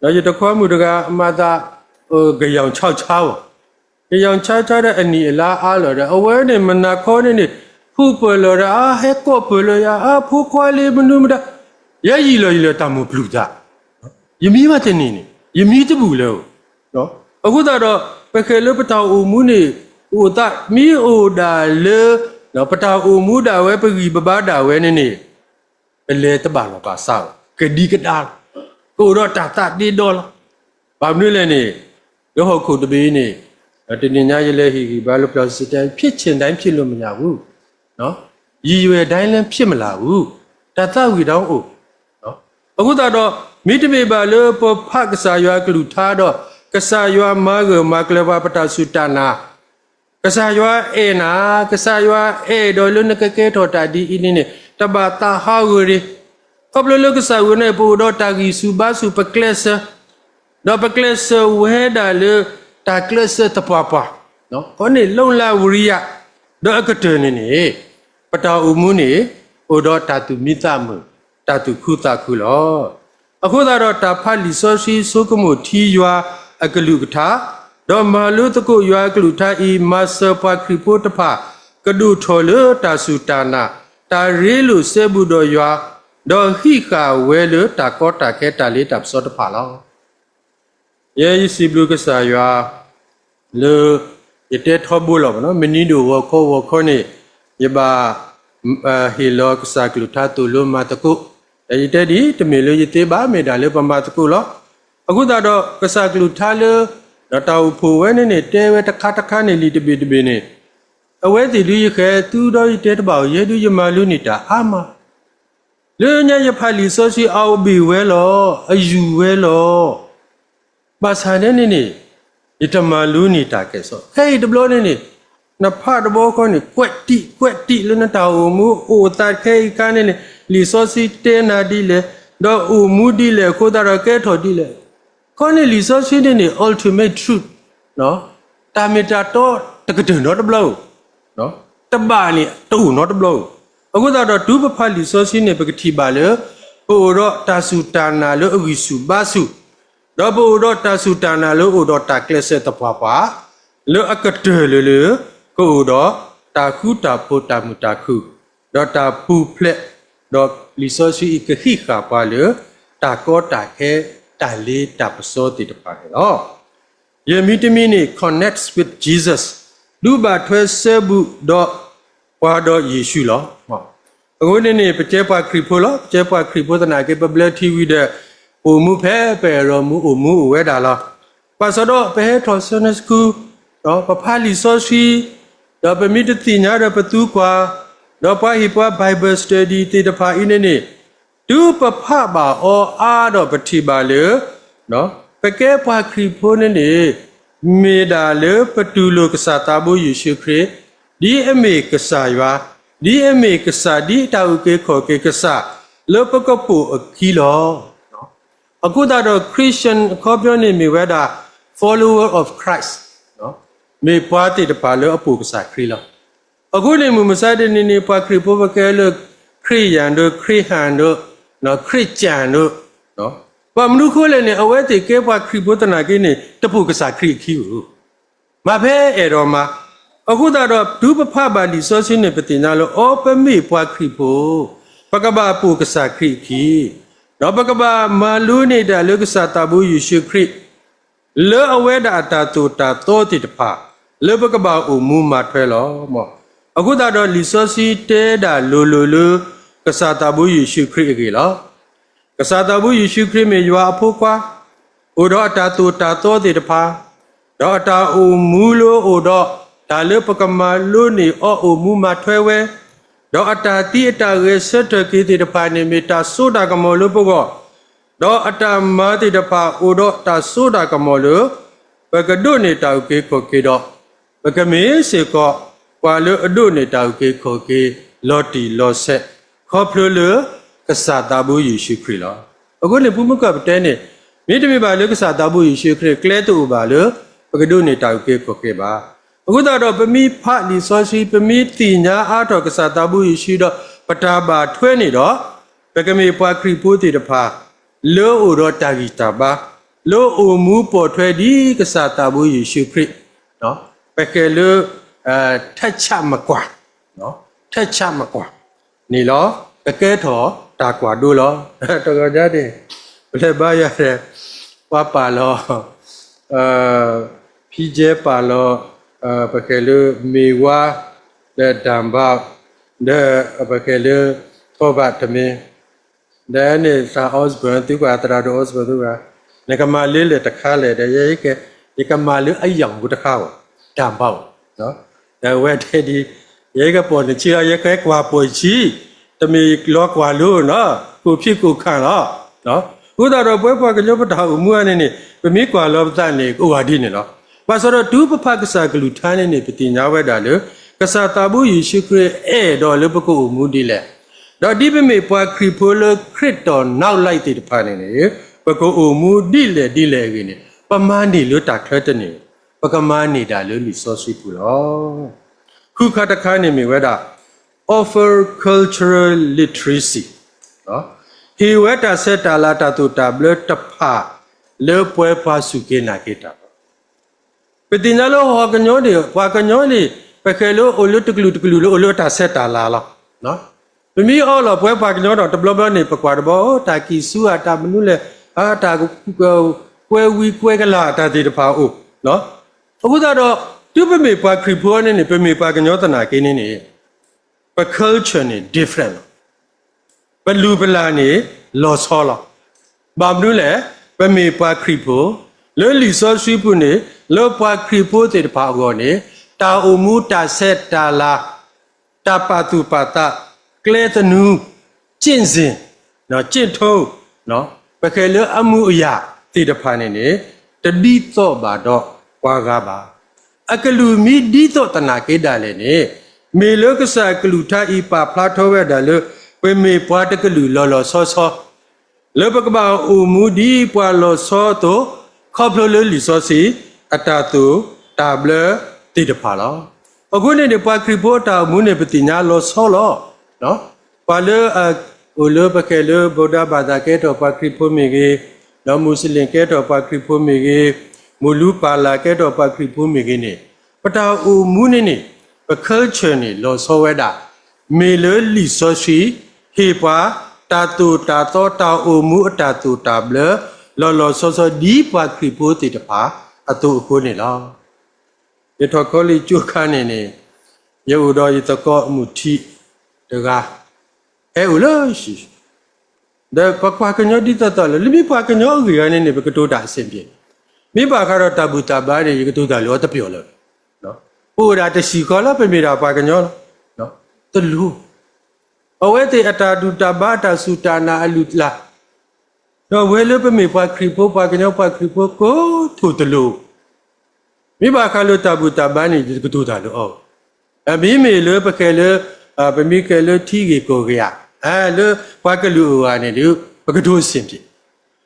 ဒီးယတခွါမုၣ်တဂၤ မၤသး ကယီၤဆါဆါဘၣ်, ကယီၤဆါဆါဒီးအနံၣ်အလါအါလီၤဒီး အဝဲန့ၣ်မနၤခီန့ၣ်န့ၣ် ဖူပၢၢ်လီၤဒီး အဟဲကိးပၢၢ်လၢယၤ အဖိခွါလံ မနုၤမတၤ, ယဲယံာ်လီၤယံာ်လီၤတၢ်မိၣ်ပျုၢ်သး, ယမံဘၣ်တန့ၢ်န့ၣ် ယမံတဘူၣ်လၢၤဧိၤ. အဃိသတးဒီး ပဃဲၤလၢပတၢ်အိၣ်မူန့ၣ် အိၣ်သးမ့ၢ်အိၣ်ဒၣ်လၢ ပတၢ်အိၣ်မူဒၣ်ဝဲ ပဂံၢ်ပဘါဒၣ်ဝဲန့ၣ်န့ၣ် ပလဲၤတဘၣ်လီၢ်ဘၣ်စးဘၣ်, ကဒံကဒါလီၤ, ကအိၣ်ဒီးတၢ်သးဒ့ဒီလီၤ. ဘၣ်မနုၤလဲၣ်န့ၣ် လၢဟီၣ်ခိၣ်တဘ့ၣ်အံၤန့ၣ် တနံၤညါယလဲၤဟ့ၣ်ဂံၢ်ဘါလၢ Protestant ဖြစ်ချင်တိုင်းဖြစ်လို့မရဘူး, ရည်ရွယ်တိုင်းလည်းဖြစ်မလာဘူး, တၢ်သးဝံၣ်ဒီးအိၣ် အဃိသတးဒီး မ့တမ့ၢ်ဘၣ်လၢပဖးကစၢ်ယွၤအကလုၢ်ကထါဒီး ကစၢ်ယွၤမၤဂၢၢ်မၤကျၢၤပှၤ ပတၢ်စူၢ်တၢ်နာ်, ကစၢ်ယွၤအဲၣ်နၤ, ကစၢ်ယွၤအဲၣ်ဒီးလၢနကကဲထီၣ်တၢ်ဒ်အံၤန့ၣ်န့ၣ် တဘၣ်သးဟးဂီၤရ့ၣ်, ခီဖျိလၢကစၢ်ဝဲန့ၣ် ပအိၣ်ဒီးတၢ်ဂံၢ်ဆူၣ်ဘါဆူၣ် ပကျဲးစၢး, ဒီးပကျဲးစၢးဝဲဒၣ်လၢ တၢ်ကျဲးစၢးသပှၢ်ပှၢ်, ခီန့ၣ် လီလးဝရံယၤ, ဒီးအကတၢၢ်န့ၣ်န့ၣ် ပတၢ်အိၣ်မူန့ၣ် အိၣ်ဒီးတၢ်သူၣ်မံသးမုာ်, တၢ်သူၣ်ခုသးခုလီၤ. အဃိသတးဒီး တၢ်ဖးလံာ်စီဆှံဆိကမိၣ်ထံယွၤအကလုၢ်ကထါ, ဒီးမၤလိသကိးယွၤအကလုၢ်ကထါအံၤ မၤစၢၤပှၤခရံာ်ဖိတဖၣ် ကဒိၣ်ထီၣ်လၢတၢ်စူၢ်တၢ်နာ်, တၢ်ရ့လိာ်စဲဘူးဒီးယွၤ, ဒီးဟံးဃာ်ဝဲလၢတၢ်ကီတၢ်ခဲတၢ်လ့တၢ်ပစီတဖၣ်လီၤ. ယဲယစံးဘျုးကစၢ်ယွၤ လၢ ယတဲထီဘိလီၤ, မနုၤဒိၣ်ဂီၤခီဂီၤခီန့ၣ် ယဘၣ် ဟ့ၣ်လီၤကစၢ်ကလုၢ်ကထါသိၣ်လိမၤသကိး, ဒီးယတဲဒ်အံၤ တမ့ၢ်လၢယသ့ဘၣ် မ့ၢ်ဒၣ်လၢပမၤသကိးလီၤ. အဃိသတးဒီး ကစၢ်ကလုၢ်ကထါလၢ ဒီးတၢ်အိၣ်ဖှိၣ်ဝဲန့ၣ်န့ၣ် တဲဝဲတခါတခါန့ၣ် လံာ်တဘ့ၣ်တဘ့ၣ်န့ၣ် အဝဲသ့ၣ်ဒုးယဃဲၤသုဒီးယတဲတဘၣ်ဧိၤ ယဲဒုးယမၤလိန့ၢ်တၢ်အါမး လၢညါယဖးလံာ်စီဆှံအအိၣ်ဘ့ၣ်ဝဲလီၤ, အယူၢ်ဝဲလီၤ. ဘၣ်ဆၣ်န့ၣ်န့ၣ် ယတမၤလိန့ၢ်တၢ်ကဲၣ်ဆိး. ခဲအံၤတဘျီန့ၣ်န့ၣ် နဖးတဘျီဃီန့ၣ် ကွဲးတံၢ်ကွဲးတံၢ်လၢနတၢ်အိၣ်မူ အိၣ်သးခဲအံၤအခါန့ၣ်န့ၣ် လံာ်စီဆှံတဲနၤဒ်လဲၣ်, ဒီးအိၣ်မူဒ်လဲၣ်အဃိသတးဒီးကဲထီၣ်ဒ်လဲၣ်. ခီန့ၣ်လံာ်စီဆှံန့ၣ်န့ၣ် ultimate truth တၢ်မ့ၢ်တၢ်တီတကတၢၢ်နီတဘျီဧိၤ, တဘၣ်န့ၣ်တအိၣ်နီတဘျီဧိၤ. အဃိသတးဒီးတုၤပဖးလံာ်စီဆှံန့ၣ် ပကထံၣ်ဘၣ်လၢ ပအိၣ်ဒီးတၢ်စူၢ်တၢ်နာ်လၢအဂံၢ်ဆူၣ်ဘါဆူၣ်, ဒီးပအိၣ်ဒီးတၢ်စူၢ်တၢ်နာ်လၢအိၣ်ဒီးတၢ်ကျဲးစၢးသပှၢ်ပှၢ်, လၢအကတၢၢ်လၢလၢ ကအိၣ်ဒီးတၢ်ဃူတၢ်ဖိးတၢ်မုာ်တၢ်ခုၣ်, ဒီးတၢ်ပူၤဖျဲး, ဒီးလံာ်စီဆှံအံၤကဟံးဃာ်ပှၤလၢ တၢ်ကီတၢ်ခဲ တၢ်လ့တၢ်ပစီသ့ၣ်တဖၣ်န့ၣ်လီၤ. ယမံၤတမံၤန့ၣ် connects with Jesus ဒုးဘၣ်ထွဲစဲဘူးဒီး ပှၤဒီးယ့ၣ်ၡူးလီၤ. အဃိန့ၣ်န့ၣ် ပကဲပှၤခရံာ်ဖိလီၤ. ပကဲပှၤခရံာ်ဖိသနာ်က့ ပဘျၢထံဝံၤဒီး ပအိၣ်မူဖဲပအဲၣ်ဒိးမူအိၣ်မူအိၣ်ဝဲဒၣ်လီၤ. ဘၣ်ဆၣ်ဒီးပဟဲထီၣ် Sunday School ဒီးပဖးလံာ်စီဆှံ, ဒီးပမ့ၢ်တသ့ၣ်ညါဒီးပသူကွၢ်, ဒီးပှၤဟ့ၣ်ပှၤ Bible study သ့ၣ်တဖၣ်အံၤန့ၣ်န့ၣ် တုၤပဖးဘၣ်အီၤအါဒီးပထံၣ်ဘၣ်လၢ ပကဲပှၤခရံာ်ဖိန့ၣ်န့ၣ် မ့ၢ်ဒၣ်လၢပတူၢ်လိာ်ကစၢ်သးဘိယ့ၣ်ၡူးခရံာ်, ဒ်အမ့ၢ်ကစၢ်ယွၤ, ဒ်အမ့ၢ်ကစၢ် ဒ်တၢ်အုၣ်က့ၤခီၣ်က့ၤကစၢ် လၢပကပိာ်အခံလီၤ. အဃိသတးဒီး Christian အခီပညီန့ၣ်မ့ၢ်ဝဲဒၣ် follower of Christ မ့ၢ်ပှၤသ့ၣ်တဖၣ်လၢအပိာ်ကစၢ်ခရံာ်လီၤ. အဃိန့ၣ် မုၢ်မဆါတနံၤန့ၣ် ပှၤခရံာ်ဖိပကဲလၢခရံာ်ယၣ်ဒိၣ် ခရံာ်ဟၣ်ဒိၣ် ခရံာ်ကၠၣ်ဒိၣ်, ဘၣ်မနုၤဃိလဲၣ်န့ၣ် အဝဲသ့ၣ်ကဲပှၤခရံာ်ဖိသနာ်က့န့ၣ် တပိာ်ကစၢ်ခရံာ်အခံဧိၤ, မၤဖဲအဲၣ်ဒိးမၤ, အဃိသတးဒီး တုၤပဖးဘၣ်လံာ်စီဆှံန့ၣ် ပသ့ၣ်ညါလၢ အိ ပမ့ၢ်ပှၤခရံာ်ဖိ, ပကဘၣ်ပိာ်ကစၢ်ခရံာ်အခံ, ဒီးပကဘၣ်မၤလိန့ၢ်တၢ်လၢကစၢ်သးဘိယ့ၣ်ၡူးခရံာ် လၢအဝဲဒၣ်အတၢ်သိၣ်တၢ်သီသ့ၣ်တဖၣ် လၢပကဘၣ်အိၣ်မူမၤထွဲလီၤ. အဃိသတးဒီးလံာ်စီဆှံတဲဒၣ်လိၤလိၤလၢ ကစၢ်သးဘိယ့ၣ်ၡူးခရံာ်အဂ့ၢ်လီၤ. ကစၢ်သးဘိယ့ၣ်ၡူးခရံာ်မ့ၢ်ယွၤအဖိခွါ, အိၣ်ဒီးအတၢ်သိၣ်တၢ်သီသ့ၣ်တဖၣ်, ဒီးအတၢ်အိၣ်မူလၢအိၣ်ဒီး တၢ်လၢပကမၤလိန့ၢ်အီၤအိၣ်မူမၤထွဲဝဲ, ဒီးအတၢ်သံအတၢ်ဂဲၤဆၢထၢၣ်က့ၤသ့ၣ်တဖၣ်န့ၣ် မ့ၢ်တၢ်စိတၢ်ကမီၤလၢပဂီၢ်, ဒီးအတၢ်မၤသ့ၣ်တဖၣ်အိၣ်ဒီးတၢ်စိတၢ်ကမီၤလၢ ပကဒိးန့ၢ်တၢ်အုၣ်က့ၤခီၣ်က့ၤဒီး ပကမ့ၢ်စ့ၢ်ကီး ပှၤလၢအဒိးန့ၢ်တၢ်အုၣ်က့ၤခီၣ်က့ၤ လီၤတံၢ်လီၤဆဲး ခီဖျိလၢ ကစၢ်သးဘိယ့ၣ်ၡူးခရံာ်လီၤ. အဃိန့ၣ် ဖိမုၣ်ကီၢ်ပတဲန့ၣ် မ့တမ့ၢ်ဘၣ်လၢကစၢ်သးဘိယ့ၣ်ၡူးခရံာ် ကျဲတအိၣ်ဘၣ်လၢ ပကဒိးန့ၢ်တၢ်အုၣ်က့ၤခီၣ်က့ၤဘၣ်. အဃိသတးဒီး ပမ့ၢ်ဖးလံာ်စီဆှံ ပမ့ၢ်သ့ၣ်ညါအါထီၣ်ကစၢ်သးဘိယ့ၣ်ၡူးဒီး ပတၢ်ဘၣ်ထွဲန့ၣ်ဒီး ပကမ့ၢ်ပှၤခရံာ်ဖိသ့ၣ်တဖၣ် လၢအိၣ်ဒီးတၢ်ဂံၢ်တၢ်ဘါ, လၢအိၣ်မူပိာ်ထွဲဒ်ကစၢ်သးဘိယ့ၣ်ၡူးခရံာ်, ပကဲလၢ ထၢဆးမကွၢ်, ထၢဆးမကွၢ်န့ၣ်လီၤ. ကကဲထီၣ်တၢ်ကွၢ်ဒိလီၤ. တဂီၤညါန့ၣ် ပလဲၤဘါယွၤဒီး ပှၤပာ်လီၤ ဖံကဲပာ်လီၤ ပကဲလၢမ့ၢ်ဝါ ဒီးဒၢၣ်ဘၣ် ဒီးပကဲလၢ ထီဘၣ်တမ့ၢ် ဒီးန့ၣ်သရၣ် Osborn သုကွၢ် သရၣ်ဒိၣ် Osborn သုကွၢ် နကမၤလၢလဲၣ်တခါလဲၣ် ဒီးယဲကဲ ယကမၤလၢအယၢ်ပူၤတခါဘၣ် တၢ်ဘၣ်ဘၣ် ဒီးအဝဲတဲဒ် ယဲကပိာ်နဆံးလီၤ ယကဲကွၢ်ပိာ်ဆံး တမ့ၢ်လီၤကွၢ်လိနီၤ ကိၣ်ဖံးကိၣ်ခၣ်လီၤ. အဃိသတးဒီးပဝဲပှၤကညီပတၢ်အိၣ်မူအံၤန့ၣ်န့ၣ် ပမ့ၢ်ကွၢ်လီၤပသးန့ၣ် ကအိၣ်ဂၤဒ်န့ၣ်လီၤ. ဘၣ်ဆၣ်ဒီးတုၤပဖးကစၢ်ကလုၢ်ကထါန့ၣ်န့ၣ် ပသ့ၣ်ညါဝဲဒၣ်လၢ ကစၢ်သးဘိယ့ၣ်ၡူးခရံာ်အဲၣ်ဒိးလၢပကအိၣ်မူဒ်လဲၣ် ဒီးဒ်ပမ့ၢ်ပှၤခရံာ်ဖိလၢခရံာ်တီၢ်နီၣ်လၢ်သ့ၣ်တဖၣ်န့ၣ်န့ၣ် ပကအိၣ်မူဒ်လဲၣ်ဒ်လဲၣ်အဂ့ၢ်န့ၣ် ပမၤန့ၢ်လၢတၢ်ချၢတန့ၢ် ပကမၤန့ၢ်ဒၣ်လၢလံာ်စီဆှံပူၤလီၤ. ဃုခါတခါန့ၣ်မ့ၢ်ဝဲဒၣ် offer cultural literacy ဟ့ၣ်ဝဲတၢ်ဆဲးတၢ်လၤတၢ်သိၣ်တၢ်ဘျၢတဖၣ် လၢပှဲၤပှၤစူၢ်က့ၤနာ်က့ၤတၢ်လီၤ. ပသ့ၣ်ညါလၢဟီၣ်ကညီန့ၣ် ပှၤကညီန့ၣ် ပဃဲလၢအိၣ်လၢတကလုာ်တကလုာ်လၢအိၣ်လၢတၢ်ဆဲးတၢ်လၤလီၤ. ပမ့ၢ်အီလီၤပှဲၤပှၤကညီဒီး တဘျီဘျီန့ၣ် ပကွၢ်တဘျီ တၢ်ကံၢ်ဆူၣ်အတၢ်မနုၤလဲၣ် တၢ်ကွဲဝံၤကွဲကလၤတၢ်သ့ၣ်တဖၣ်အိၣ် အဃိသတးဒီး တုၤပမ့ၢ်ပှၤခရံာ်ဖိန့ၣ်န့ၣ် ပမ့ၢ်ပှၤကညီသနာ်က့န့ၣ်န့ၣ် ပ culture န့ၣ် different လီၤ. ပလုၢ်ပလၢ်န့ၣ် လီၤဆီလီၤ. ဘၣ်မနုၤလဲၣ်, ပမ့ၢ်ပှၤခရံာ်ဖိ, လၢလံာ်စီဆှံပူၤန့ၣ် လၢပှၤခရံာ်ဖိသ့ၣ်တဖၣ်အဂီၢ်န့ၣ် တၢ်အိၣ်မူတၢ်ဆဲးတၢ်လၤ, တၢ်ပာ်သူၣ်ပာ်သး, ကျဲသနူ, ကျင့်စဉ်, ကျင့်ထုံး, ပဃဲလၢအမူးအယၢ်သ့ၣ်တဖၣ်န့ၣ်န့ၣ် တဒ်သိးဘၣ်ဒီးပှၤဂၤဘၣ်. အကလုၢ်မ့ၢ်ဒ်သိးသနာ်က့ဒၣ်လဲာ်န့ၣ် မ့ၢ်လၢကစၢ်ကလုၢ်ကထါအံၤပာ်ဖျါထီၣ်ဝဲဒၣ်လၢ ပမ့ၢ်ပှၤတကလုာ်လီၤလီၤဆီဆီ လၢပကဘၣ်အိၣ်မူဒ်ပှၤလီၤဆီအသိး ခီဖျိလၢလံာ်စီဆှံ အတၢ်သိၣ်တၢ်ဘျၢသ့ၣ်တဖၣ်လီၤ. အဃိန့ၣ်န့ၣ် ပှၤခရံာ်ဖိအတၢ်အိၣ်မူန့ၣ် ပသ့ၣ်ညါလီၤဆီလီၤ. ပှၤလၢ အိၣ်လၢပဃဲလၢ ဗုဒ္ဓဘာသာ ကဲထီၣ်ပှၤခရံာ်ဖိမ့ၢ်ဂ့ၤ, ဒီးမူးစလ့ၣ်ကဲထီၣ်ပှၤခရံာ်ဖိမ့ၢ်ဂ့ၤ, မူးလူးပၢ်လၢ်ကဲထီၣ်ပှၤခရံာ်ဖိမ့ၢ်ဂ့ၤန့ၣ် ပတၢ်အိၣ်မူန့ၣ်န့ၣ် ပ culture န့ၣ် လီၤဆီဝဲဒၣ် မ့ၢ်လၢလံာ်စီဆှံ ဟ့ၣ်ပှၤ တၢ်သိၣ်တၢ်သီတၢ်အိၣ်မူအတၢ်သိၣ်တၢ်ဘျၢ လီၤလီၤဆီဆီဒ်ပှၤခရံာ်ဖိသ့ၣ်တဖၣ်အသိးအဃိန့ၣ်လီၤ. ယထီၣ်ခီလ့ၣ်ကၠိခါန့ၣ်န့ၣ် ယအိၣ်ဒီးယသကိးမုၣ်ထံတဂၤ ဟဲအိၣ်လၢဟံၣ် ဒီးပကွၢ်ကညီဒ်သိးသိးလၢ လၢမ့ၢ်ပှၤကညီအဂ့ၢ်အဂၤန့ၣ်န့ၣ် ပကတိၤတၢ်အဆင်ပြေ, မ့ၢ်ဘၣ်ဃးဒီးတၢ်ဘူၣ်တၢ်ဘါန့ၣ် ယကတိၤတၢ်လၢအီၤတပျီၤလၢၤ. ပအိၣ်ဒၣ်တဆံးဃီလၢပမ့ၢ်ဒၣ်ပှၤကညီလီၤ. တလိၣ် အဝဲသ့ၣ်အတၢ်ဘူၣ်တၢ်ဘါအတၢ်စူၢ်တၢ်နာ်အလုၢ်အလၢ် ဒီးဝဲလၢပမ့ၢ်ပှၤခရံာ်ဖိ ပှၤကညီပှၤခရံာ်ဖိကိးထီၣ်တလိၣ် မ့ၢ်ဘၣ်ဃးလၢတၢ်ဘူၣ်တၢ်ဘါန့ၣ် ယကတိၤတၢ်လၢအီၤ, မ့မ့ၢ်လၢပဃဲလၢ ပမ့ၢ်ဃဲလၢထံဂ့ၢ်ကီၢ်ဂ့ၢ်ဧါ, လၢပှၤကလုာ်အဂၤန့ၣ်ဒီး ပကတိၤအဆင်ပြေ.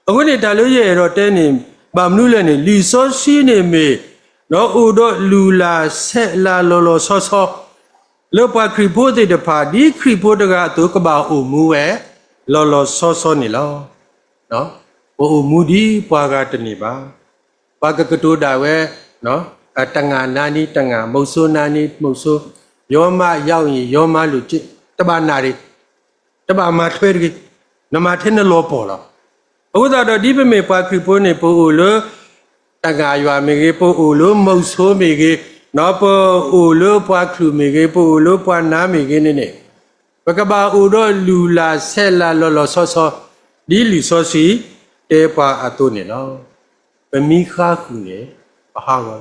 အဃိန့ၣ် တၢ်လၢယအဲၣ်ဒိးတဲန့ၣ် ဘၣ်မနုၤလဲၣ်န့ၣ် လံာ်စီဆှံန့ၣ်မ့ၢ် ဒီးအိၣ်ဒီးလုၢ်လၢ်ဆဲးလၢ်လီၤလီၤဆီဆီ လၢပှၤခရံာ်ဖိသ့ၣ်တဖၣ် ဒ်ခရံာ်ဖိတဂၤအသိး ကဘၣ်အိၣ်မူဝဲ လီၤလီၤဆီဆီန့ၣ်လီၤ. ပအိၣ်မူဒ်ပှၤဂၤတန့ၢ်ဘၣ်. ပှၤကကတိၤဒၣ်ဝဲ တၢ်နါနံၤတၢ်နါ, မုဆိုးနါနံၤမုဆိုး, ရောမရောက်ရင် ရောမလုပ်ကျင့်, တဘၣ်နၢ်တဂ့ၤ, တဘၣ်မၤထွဲတဂ့ၤ. နမၤထဲနလီၤပှီၢ်လီၤ. အဃိသတးဒီး ဒ်ပမ့ၢ်ပှၤခရံာ်ဖိန့ၣ် ပအိၣ်လၢ တဂၤယွၤမ့ၢ်ဂ့ၤ, ပအိၣ်လၢမုဆိမ့ၢ်ဂ့ၤ, ပအိၣ်လၢပှၤချုးမ့ၢ်ဂ့ၤ, ပအိၣ်လၢပှၤနါမ့ၢ်ဂ့ၤန့ၣ်န့ၣ်, ပကဘၣ်အိၣ်ဒီးလုၢ်လၢ်ဆဲးလၢ်လီၤလီၤဆီဆီ, ဒ်လံာ်စီဆှံတဲပှၤအသိးန့ၣ်လီၤ. ပမ့ၢ်ဃါဃုာ်န့ၣ် ပဟးဂီၤလီ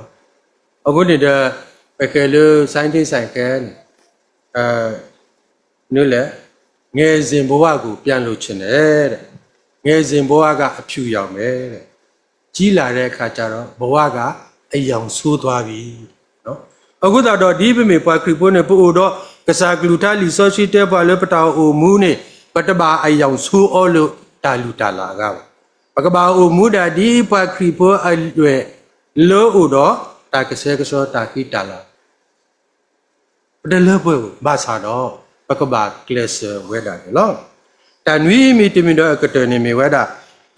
ၤ. အဃိန့ၣ်ဒီး ပဃဲၤလၢ scientist စဲးဃဲန့ၣ် နုလဲၣ်, ငယ်စဉ်ဘဝကို ပြန်လိုချင်တယ်တဲ့. ငယ်စဉ်ဘဝက အဖြူရောင်ပဲတဲ့. ကြီးလာတဲ့အခါကျတော့ ဘဝက အရောင်ဆိုးသွားပြီ. အဃိသတးဒီး ဒ်ပမ့ၢ်ပှၤခရံာ်ဖိန့ၣ် ပအိၣ်ဒီးကစၢ်ကလုၢ်ကထါ လံာ်စီဆှံတဲပှၤလၢ ပတၢ်အိၣ်မူန့ၣ် ပတဘၣ်အရောင်ဆိုးအီၤလၢတၢ်လုၢ်တၢ်လၢ်အဂီၢ်ဘၣ်. ပကဘၣ်အိၣ်မူဒၣ်ဒ်ပှၤခရံာ်ဖိအလွဲၢ် လၢအိၣ်ဒီးတၢ်ကဆှဲကဆှီ တၢ်ဃံတၢ်လၤ ပတလၢပှဲၤဘၣ်ဆၣ်ဒီး ပကဘၣ်ကျဲးစၢးဝဲဒၣ်န့ၣ်လီၤ. တၢ်နွံမံၤတမံၤဒီးအကတၢၢ်န့ၣ်မ့ၢ်ဝဲဒၣ်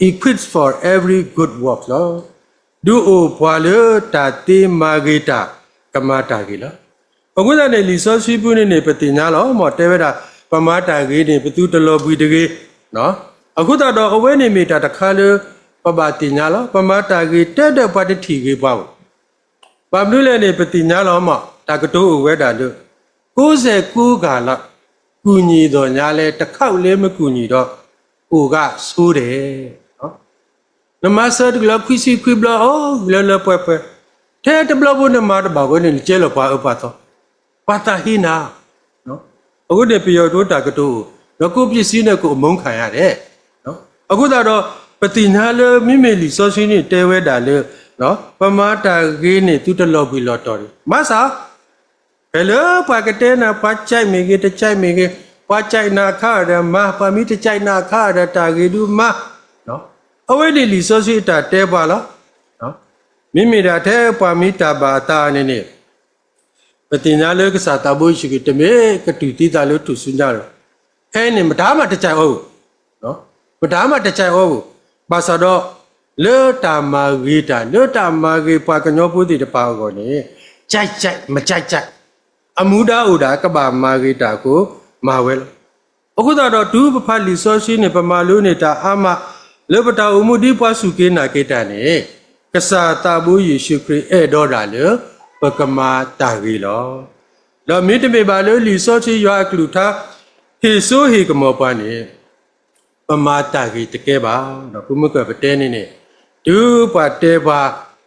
equipped for every good work လီၤ. ဒုးအိၣ်ပှၤလၢတၢ်သ့မၤဂ့ၤတၢ် ကမၤတၢ်ဂ့ၤလီၤ. အဃိသတးန့ၣ် လံာ်စီဆှံပူၤန့ၣ်န့ၣ် ပသ့ၣ်ညါလီၤ. မ်တဲဝဲဒၣ် ပမၤတၢ်ဂ့ၤန့ၣ် ပသုတလီၤဘှံးတဂ့ၤ. အဃိသတးဒီး အဝဲန့ၣ်မ့ၢ်တၢ်တခါလၢ ပဘၣ်သ့ၣ်ညါလီၤ. ပမၤတၢ်ဂ့ၤတဲဒၣ်ပှၤတထံၣ်ဂ့ၤပှၤဧိၤ ဘၣ်မနုၤလဲၣ်န့ၣ် ပသ့ၣ်ညါလီၤမး တၢ်ကတိၤအိၣ်ဝဲဒၣ်လၢ ကိးစဲၢ်ကိးဂၤလၢ ကူညီသော်ငြားလဲၣ် တခါလဲမကူညီတော့ ကိုယ်ကဆိုးတယ်. နမၤစၢၤတကလုာ်ခွံဆံခွံဘျီ အိၣ်လၢလၢပှဲၤပှဲၤ, ထဲတဘျီဖိနမၤတဘၣ်ဝဲန့ၣ် နကဲလီၤပှၤအၢပှၤသီ, ပှၤသးဟ့နၤ အဃိန့ၣ် ပယီၤဒိတၢ်ကတိၤအိၣ် ဒီးကိုယ့်ပစ္စည်းနဲ့ကိုယ်အမုန်းခံရတယ်. အဃိသတးဒီး ပသ့ၣ်ညါလၢမ့မ့ၢ်လံာ်စီဆှံန့ၣ်တဲဝဲဒၣ်လၢ ပမၤတၢ်ဂ့ၤန့ၣ် သုတလီၤဘှံးလီၤတီၤတဂ့ၤ. မၤစၢၤ ဖဲလၢပှၤကတဲနၤ ပှၤကၠဲးမ့ၢ်ဂ့ၤ တကၠဲးမ့ၢ်ဂ့ၤ, ပှၤကၠဲးနၤအခါဒီးမၤ, ပှၤမ့ၢ်တကၠဲးနၤအခါဒီး တၢ်ဂ့ၤဒုးမၤ, အဝဲန့ၣ်လံာ်စီဆှံအတၢ်တဲပှၤလီၤ. မ့မ့ၢ်ဒၣ်ထဲပှၤမ့ၢ်တၢ်ဘၣ်အသးန့ၣ်န့ၣ် ပသ့ၣ်ညါလၢကစၢ်သးဘိယ့ၣ်ၡူးခရံာ် တမ့ၢ်ကတူၢ်သံသးလၢထူၣ်စုညါလီၤ. ဖဲန့ၣ် မတၤမးတကၠဲးအီၤဧိၤ, မတၤမးတကၠဲးအီၤဧိၤ, ဘၣ်ဆၣ်ဒီး လၢတၢ်မၤဂ့ၤတၢ် လၢတၢ်မၤဂ့ၤပှၤကညီဖိသ့ၣ်တဖၣ်အဂီၢ်န့ၣ် ကၠဲးကၠဲး မကၠဲးကၠဲး အမူဒါအိၣ်ဒၣ် ကဘၣ်မၤဂ့ၤတၢ်အဃိ မၤဝဲလီၤ. အဃိသတးဒီး တုၤပဖးလံာ်စီဆှံန့ၣ် ပမၤလိန့ၢ်တၢ်အါမး လၢပတၢ်အိၣ်မူဒ်ပှၤစူၢ်က့ၤနာ်က့ၤတၢ်န့ၣ် ကစၢ်သးဘိယ့ၣ်ၡူးခရံာ်အဲၣ်ဒိးဒၣ်လၢ ပကမၤတၢ်ဂ့ၤလီၤ. ဒီးမ့တမ့ၢ်ဘၣ်လၢလံာ်စီဆှံယွၤအကလုၢ်ကထါ ဟ့ၣ်စိဟ့ၣ်ကမီၤပှၤန့ၣ် ပမၤတၢ်ဂ့ၤတကဲဘၣ်. ဒီးပမ့ၢ်ကပတဲန့ၣ်န့ၣ် တုၤပှၤတဲပှၤ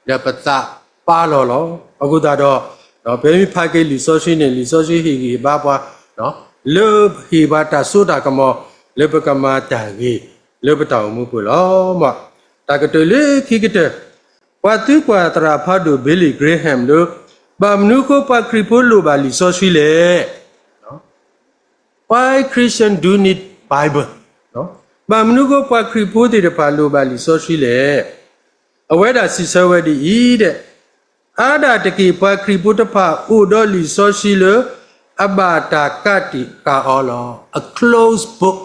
ဒီးပသးပာ်လီၤလီၤ. အဃိသတးဒီး ပမ့ၢ်ဖးက့ၤလံာ်စီဆှံန့ၣ် လံာ်စီဆှံဟ့ၣ်ဂံၢ်ဟ့ၣ်ဘါပှၤ လၢဟ့ၣ်ပှၤတၢ်စိတၢ်ကမီၤ လၢပကမၤတၢ်ဂ့ၤ လၢပတၢ်အိၣ်မူပူၤလီၤ. တၢ်ကတၢၢ်လၢခံကတၢၢ် ပှၤသံကွၢ်သရၣ်ဖးဒိၣ် Billy Graham လၢ ဘၣ်မနုၤအဃိပှၤခရံာ်ဖိလိၣ်ဘၣ်လံာ်စီဆှံလဲၣ်. Why Christian do need Bible? ဘၣ်မနုၤအဃိပှၤခရံာ်ဖိသ့ၣ်တဖၣ်လိၣ်ဘၣ်လံာ်စီဆှံလဲၣ်. အဝဲဒၣ်စံးဆၢဝဲဒ်အံၤ, အါဒၣ်တက့ၢ် ပှၤခရံာ်ဖိတဖၣ်အိၣ်ဒီးလံာ်စီဆှံလၢ အဘၣ်တၢ်ကးတံာ်ဃာ်အီၤလီၤ. A closed book.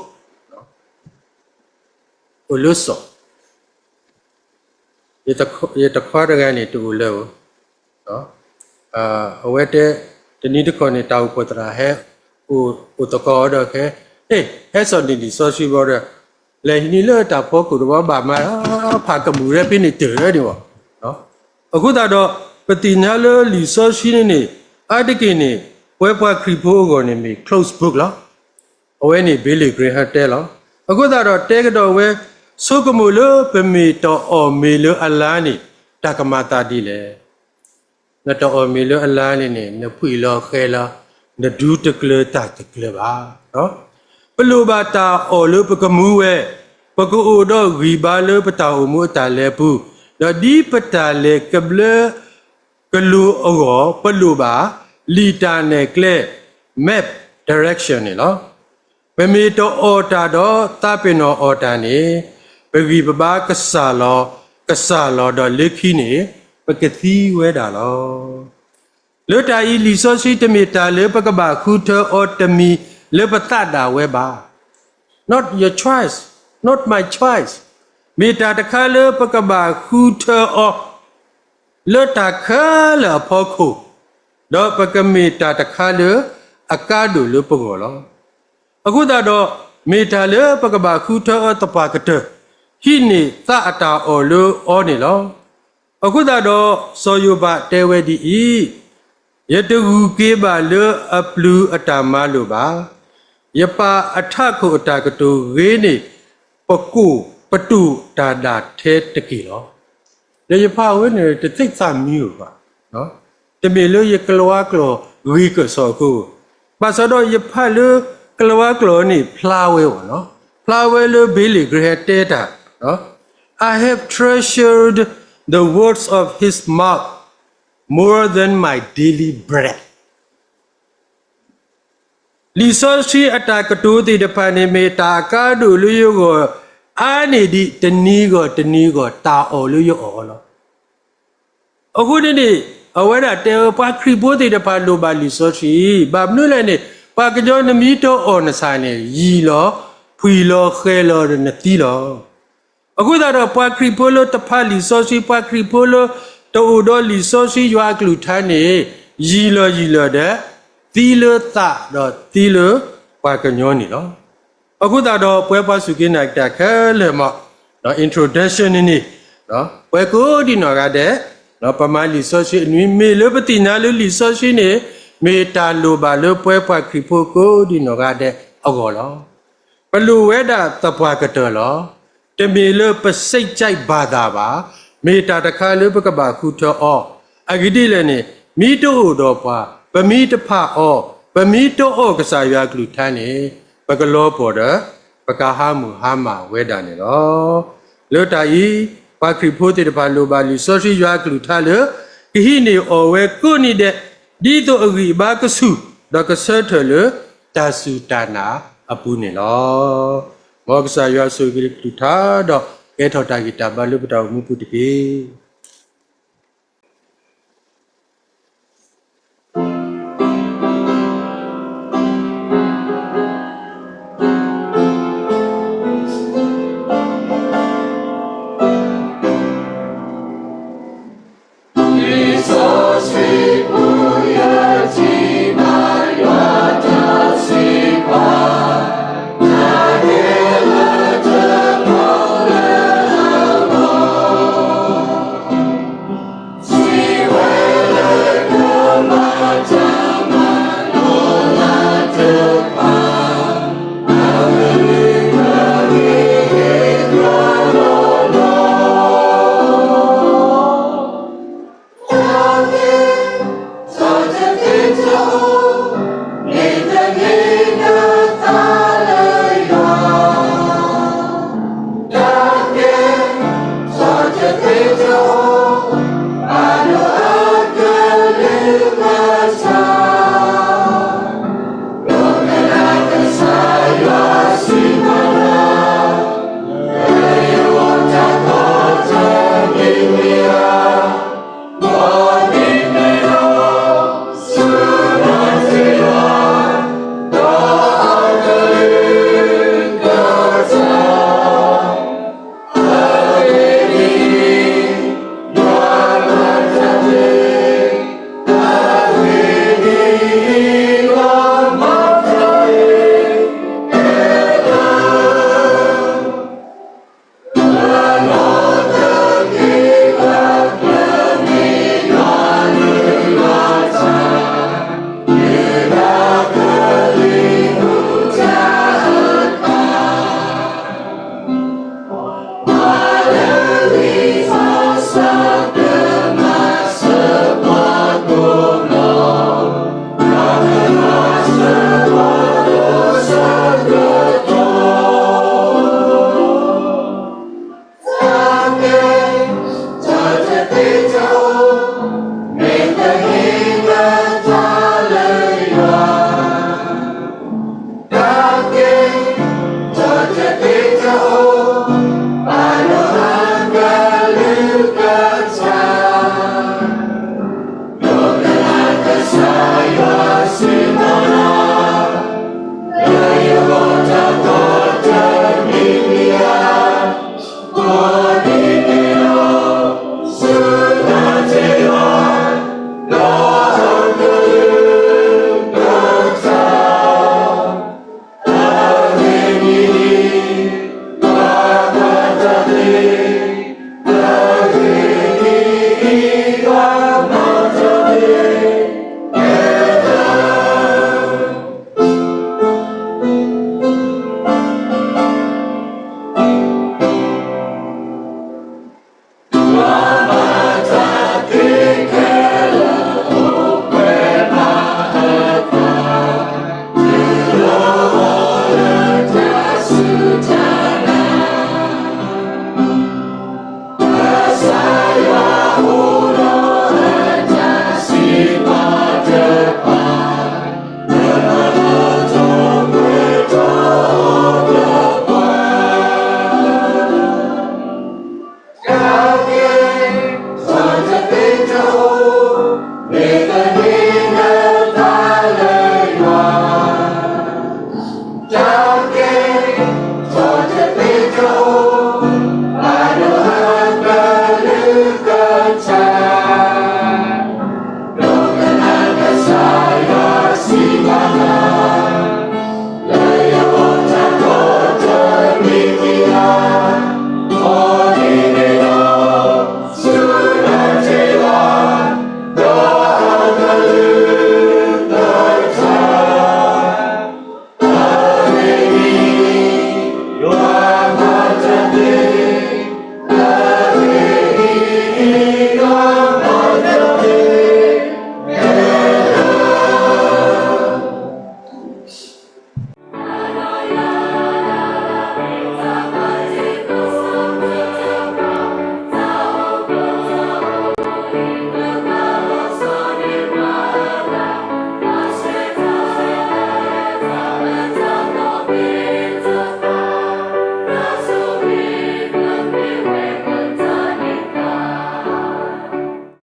အိၣ်လၢစီၤ ယတခွါတဂၤန့ၣ် တအိၣ်လၢၤဧိၤ, အဝဲတဲ တနံၤတခီန့ၣ် တၢ်အိၣ်ဖှိၣ်သရၣ်ဟဲ အိၣ်သကိးဒီး ဟဲ ဟဲစိာ်န့ၢ်လံာ်စီဆှံဘီဒီး လဲၤဟံးန့ၢ်လၢတၢ်ဖီခိၣ်တဝီ ဘၣ်မၤ ဖးကမူၣ်ရဲဖဲန့ၣ်တၢၢ်န့ၣ်ဘၣ်. အဃိသတးဒီး ပသ့ၣ်ညါလၢလံာ်စီဆှံန့ၣ်န့ၣ် အါတက့ၢ်န့ၣ် ပဝဲပှၤခရံာ်ဖိအဂီၢ်န့ၣ်မ့ၢ် closed book လီၤ. အဝဲန့ၣ် Billy Graham တဲလီၤ. အဃိသတးဒီးတဲကဒီးဝဲ ဆိကမိၣ်လၢပမ့ၢ်တအီၣ်မ့ၤလၢအလါန့ၣ် တၢ်ကမၤသးဒ်လဲၣ်. နတအီၣ်မ့ၤလၢအလါန့ၣ်န့ၣ် နဖှံလီၤဃဲၤလီၤ နဒူတကျၢၤတၢ်တကျၢၤဘၣ်. ပလိၣ်ဘၣ်တၢ်အီၣ်လၢပကမူဝဲ, ပကအိၣ်ဒီးဂံၢ်ဘါလၢပတၢ်အိၣ်မူအတၢ်လဲၤပူၤ, ဒီးဒ်ပတၢ်လဲၤကဘျၢကလိၤအဂီၢ် ပလိၣ်ဘၣ် လံာ်တၢ်နဲၣ်ကျဲ map direction န့ၣ်လီၤ. ပမ့ၢ်တအီၣ်တၢ်ဒီးသးပ့ၤနီၣ်အီၣ်တၢ်န့ၣ် ပဂံၢ်ပဘါကစၢ်လီၤ ကစၢ်လီၤဒီးလၢခံန့ၣ် ပကသံဝဲဒၣ်လီၤ. လၢတၢ်အံၤ လံာ်စီဆှံတမ့ၢ်တၢ်လၢပကဘၣ်ဃုထၢအီၤတမံၤလၢပသးဒၣ်ဝဲဘၣ်. Not your choice, not my choice. မ့ၢ်တၢ်တခါလၢပကဘၣ်ဃုထၢအီၤ လၢတၢ်ခဲလၢာ်အဖီခိၣ်, ဒီးပကမ့ၢ်တၢ်တခါလၢအကါဒိၣ်လၢပဂီၢ်လီၤ. အဃိသတးဒီး မ့ၢ်တၢ်လၢပကဘၣ်ဃုထၢအီၤသပှၢ်ကတၢၢ်, ဟံးန့ၢ်သးအတၢ်အီၣ်လၢအီၤန့ၣ်လီၤ. အဃိသတးဒီး စီၤယိၤဘးတဲဝဲဒ်အံၤ, ယတဂုာ်က့ၤဘၣ်လၢအပျုၤအတၢ်မၤလိာ်ဘၣ်. ယပၢ်အထးခိၣ်အတၢ်ကတိၤဂ့ၤန့ၣ် ပကိၢ်ပတူၢ်တၢ်ဒၣ်ထဲတက့ၢ်လီၤ. ဒီးယဖးဝဲန့ၣ် တသ့ၣ်သးမံဧိၤဘၣ်, တမ့ၢ်လၢယကလၤဝါကျိာ်ဂ့ၤကစီၣ်အဃိ, ဘၣ်ဆၣ်ဒီးယဖးလၢကလၤဝါကျိာ်န့ၣ် ဖျါဝဲဘၣ်နီၤ, ဖျါဝဲလၢ Billy Graham တဲတၢ်, I have treasured the words of his mouth more than my daily bread. လံာ်စီဆှံအတၢ်ကတိၤသ့ၣ်တဖၣ်န့ၣ် မ့ၢ်တၢ်အကါဒိၣ်လၢယဂီၢ် အါန့ၢ်ဒံးတနံၤဂီၢ်တနံၤဂီၢ် တၢ်အီၣ်လၢယအီၣ်အီၤလီၤ. အဃိန့ၣ်န့ၣ် အဝဲဒၣ်တဲဝဲ ပှၤခရံာ်ဖိသ့ၣ်တဖၣ်လိၣ်ဘၣ်လံာ်စီဆှံ, ဘၣ်မနုၤလဲၣ်န့ၣ် ပှၤကညီနမ့ၢ်တအီၣ်နသးန့ၣ် ယံာ်လီၤ, ဖှံလီၤ, ဃဲၤလီၤဒီးနသံလီၤ. အဃိသတးဒီး ပှၤခရံာ်ဖိလၢတဖးလံာ်စီဆှံ, ပှၤခရံာ်ဖိလၢတအိၣ်ဒီးလံာ်စီဆှံယွၤအကလုၢ်ကထါန့ၣ် ယံာ်လီၤယံာ်လီၤဒီး သံလၢသးဒီးသံလၢပှၤကညီန့ၣ်လီၤ. အဃိသတးဒီး ပဝဲပှၤစူၢ်က့ၤနာ်က့ၤတၢ်ခဲလၢာ်မး, introduction န့ၣ်န့ၣ် ပဝဲကိးဒံနီၢ်ဂၤဒဲး ပမၤလံာ်စီဆှံအနွံ မ့ၢ်လၢပသ့ၣ်ညါလၢလံာ်စီဆှံန့ၣ် မ့ၢ်တၢ်လိၣ်ဘၣ်လၢပဝဲပှၤခရံာ်ဖိကိးဒံနီၢ်ဂၤဒဲးအဂီၢ်လီၤ. ပလိၣ်ဝဲဒၣ်သပှၢ်ကတၢၢ်လီၤ. တမ့ၢ်လၢပစိတ်ကြိုက်ဘာသာဘၣ်, မ့ၢ်တၢ်တခါလၢပကဘၣ်ဃုထၢအီၤ, အဂ့ၢ်ဒ်လဲၣ်န့ၣ် မ့ၢ်တအိၣ်ဒီးပှၤ, ပမ့ၢ်တဖးအီၤ, ပမ့ၢ်တအီၣ်ကစၢ်ယွၤကလုၢ်ကထါန့ၣ် ပကလီၤပှီၢ်ဒီး ပကဟးမုၢ်ဟါမၢ်ဝဲဒၣ်န့ၣ်လီၤ. လၢတၢ်အံၤ ပှၤခရံာ်ဖိသ့ၣ်တဖၣ်လိၣ်ဘၣ်လံာ်စီဆှံယွၤအကလုၢ်ကထါလၢ ကဟံးန့ၢ်အီၣ်ဝဲကိးနံၤဒဲး ဒ်သိးအဂံၢ်အဘါကဆူၣ် ဒီးကဆၢထၢၣ်လၢတၢ်စူၢ်တၢ်နာ်အပူၤန့ၣ်လီၤ. မ်ကစၢ်ယွၤဆိၣ်ဂ့ၤကလုၢ်ကထါဒီး ကဲထီၣ်တၢ်ဂံၢ်တၢ်ဘါလၢပတၢ်အိၣ်မူပူၤတက့ၢ်.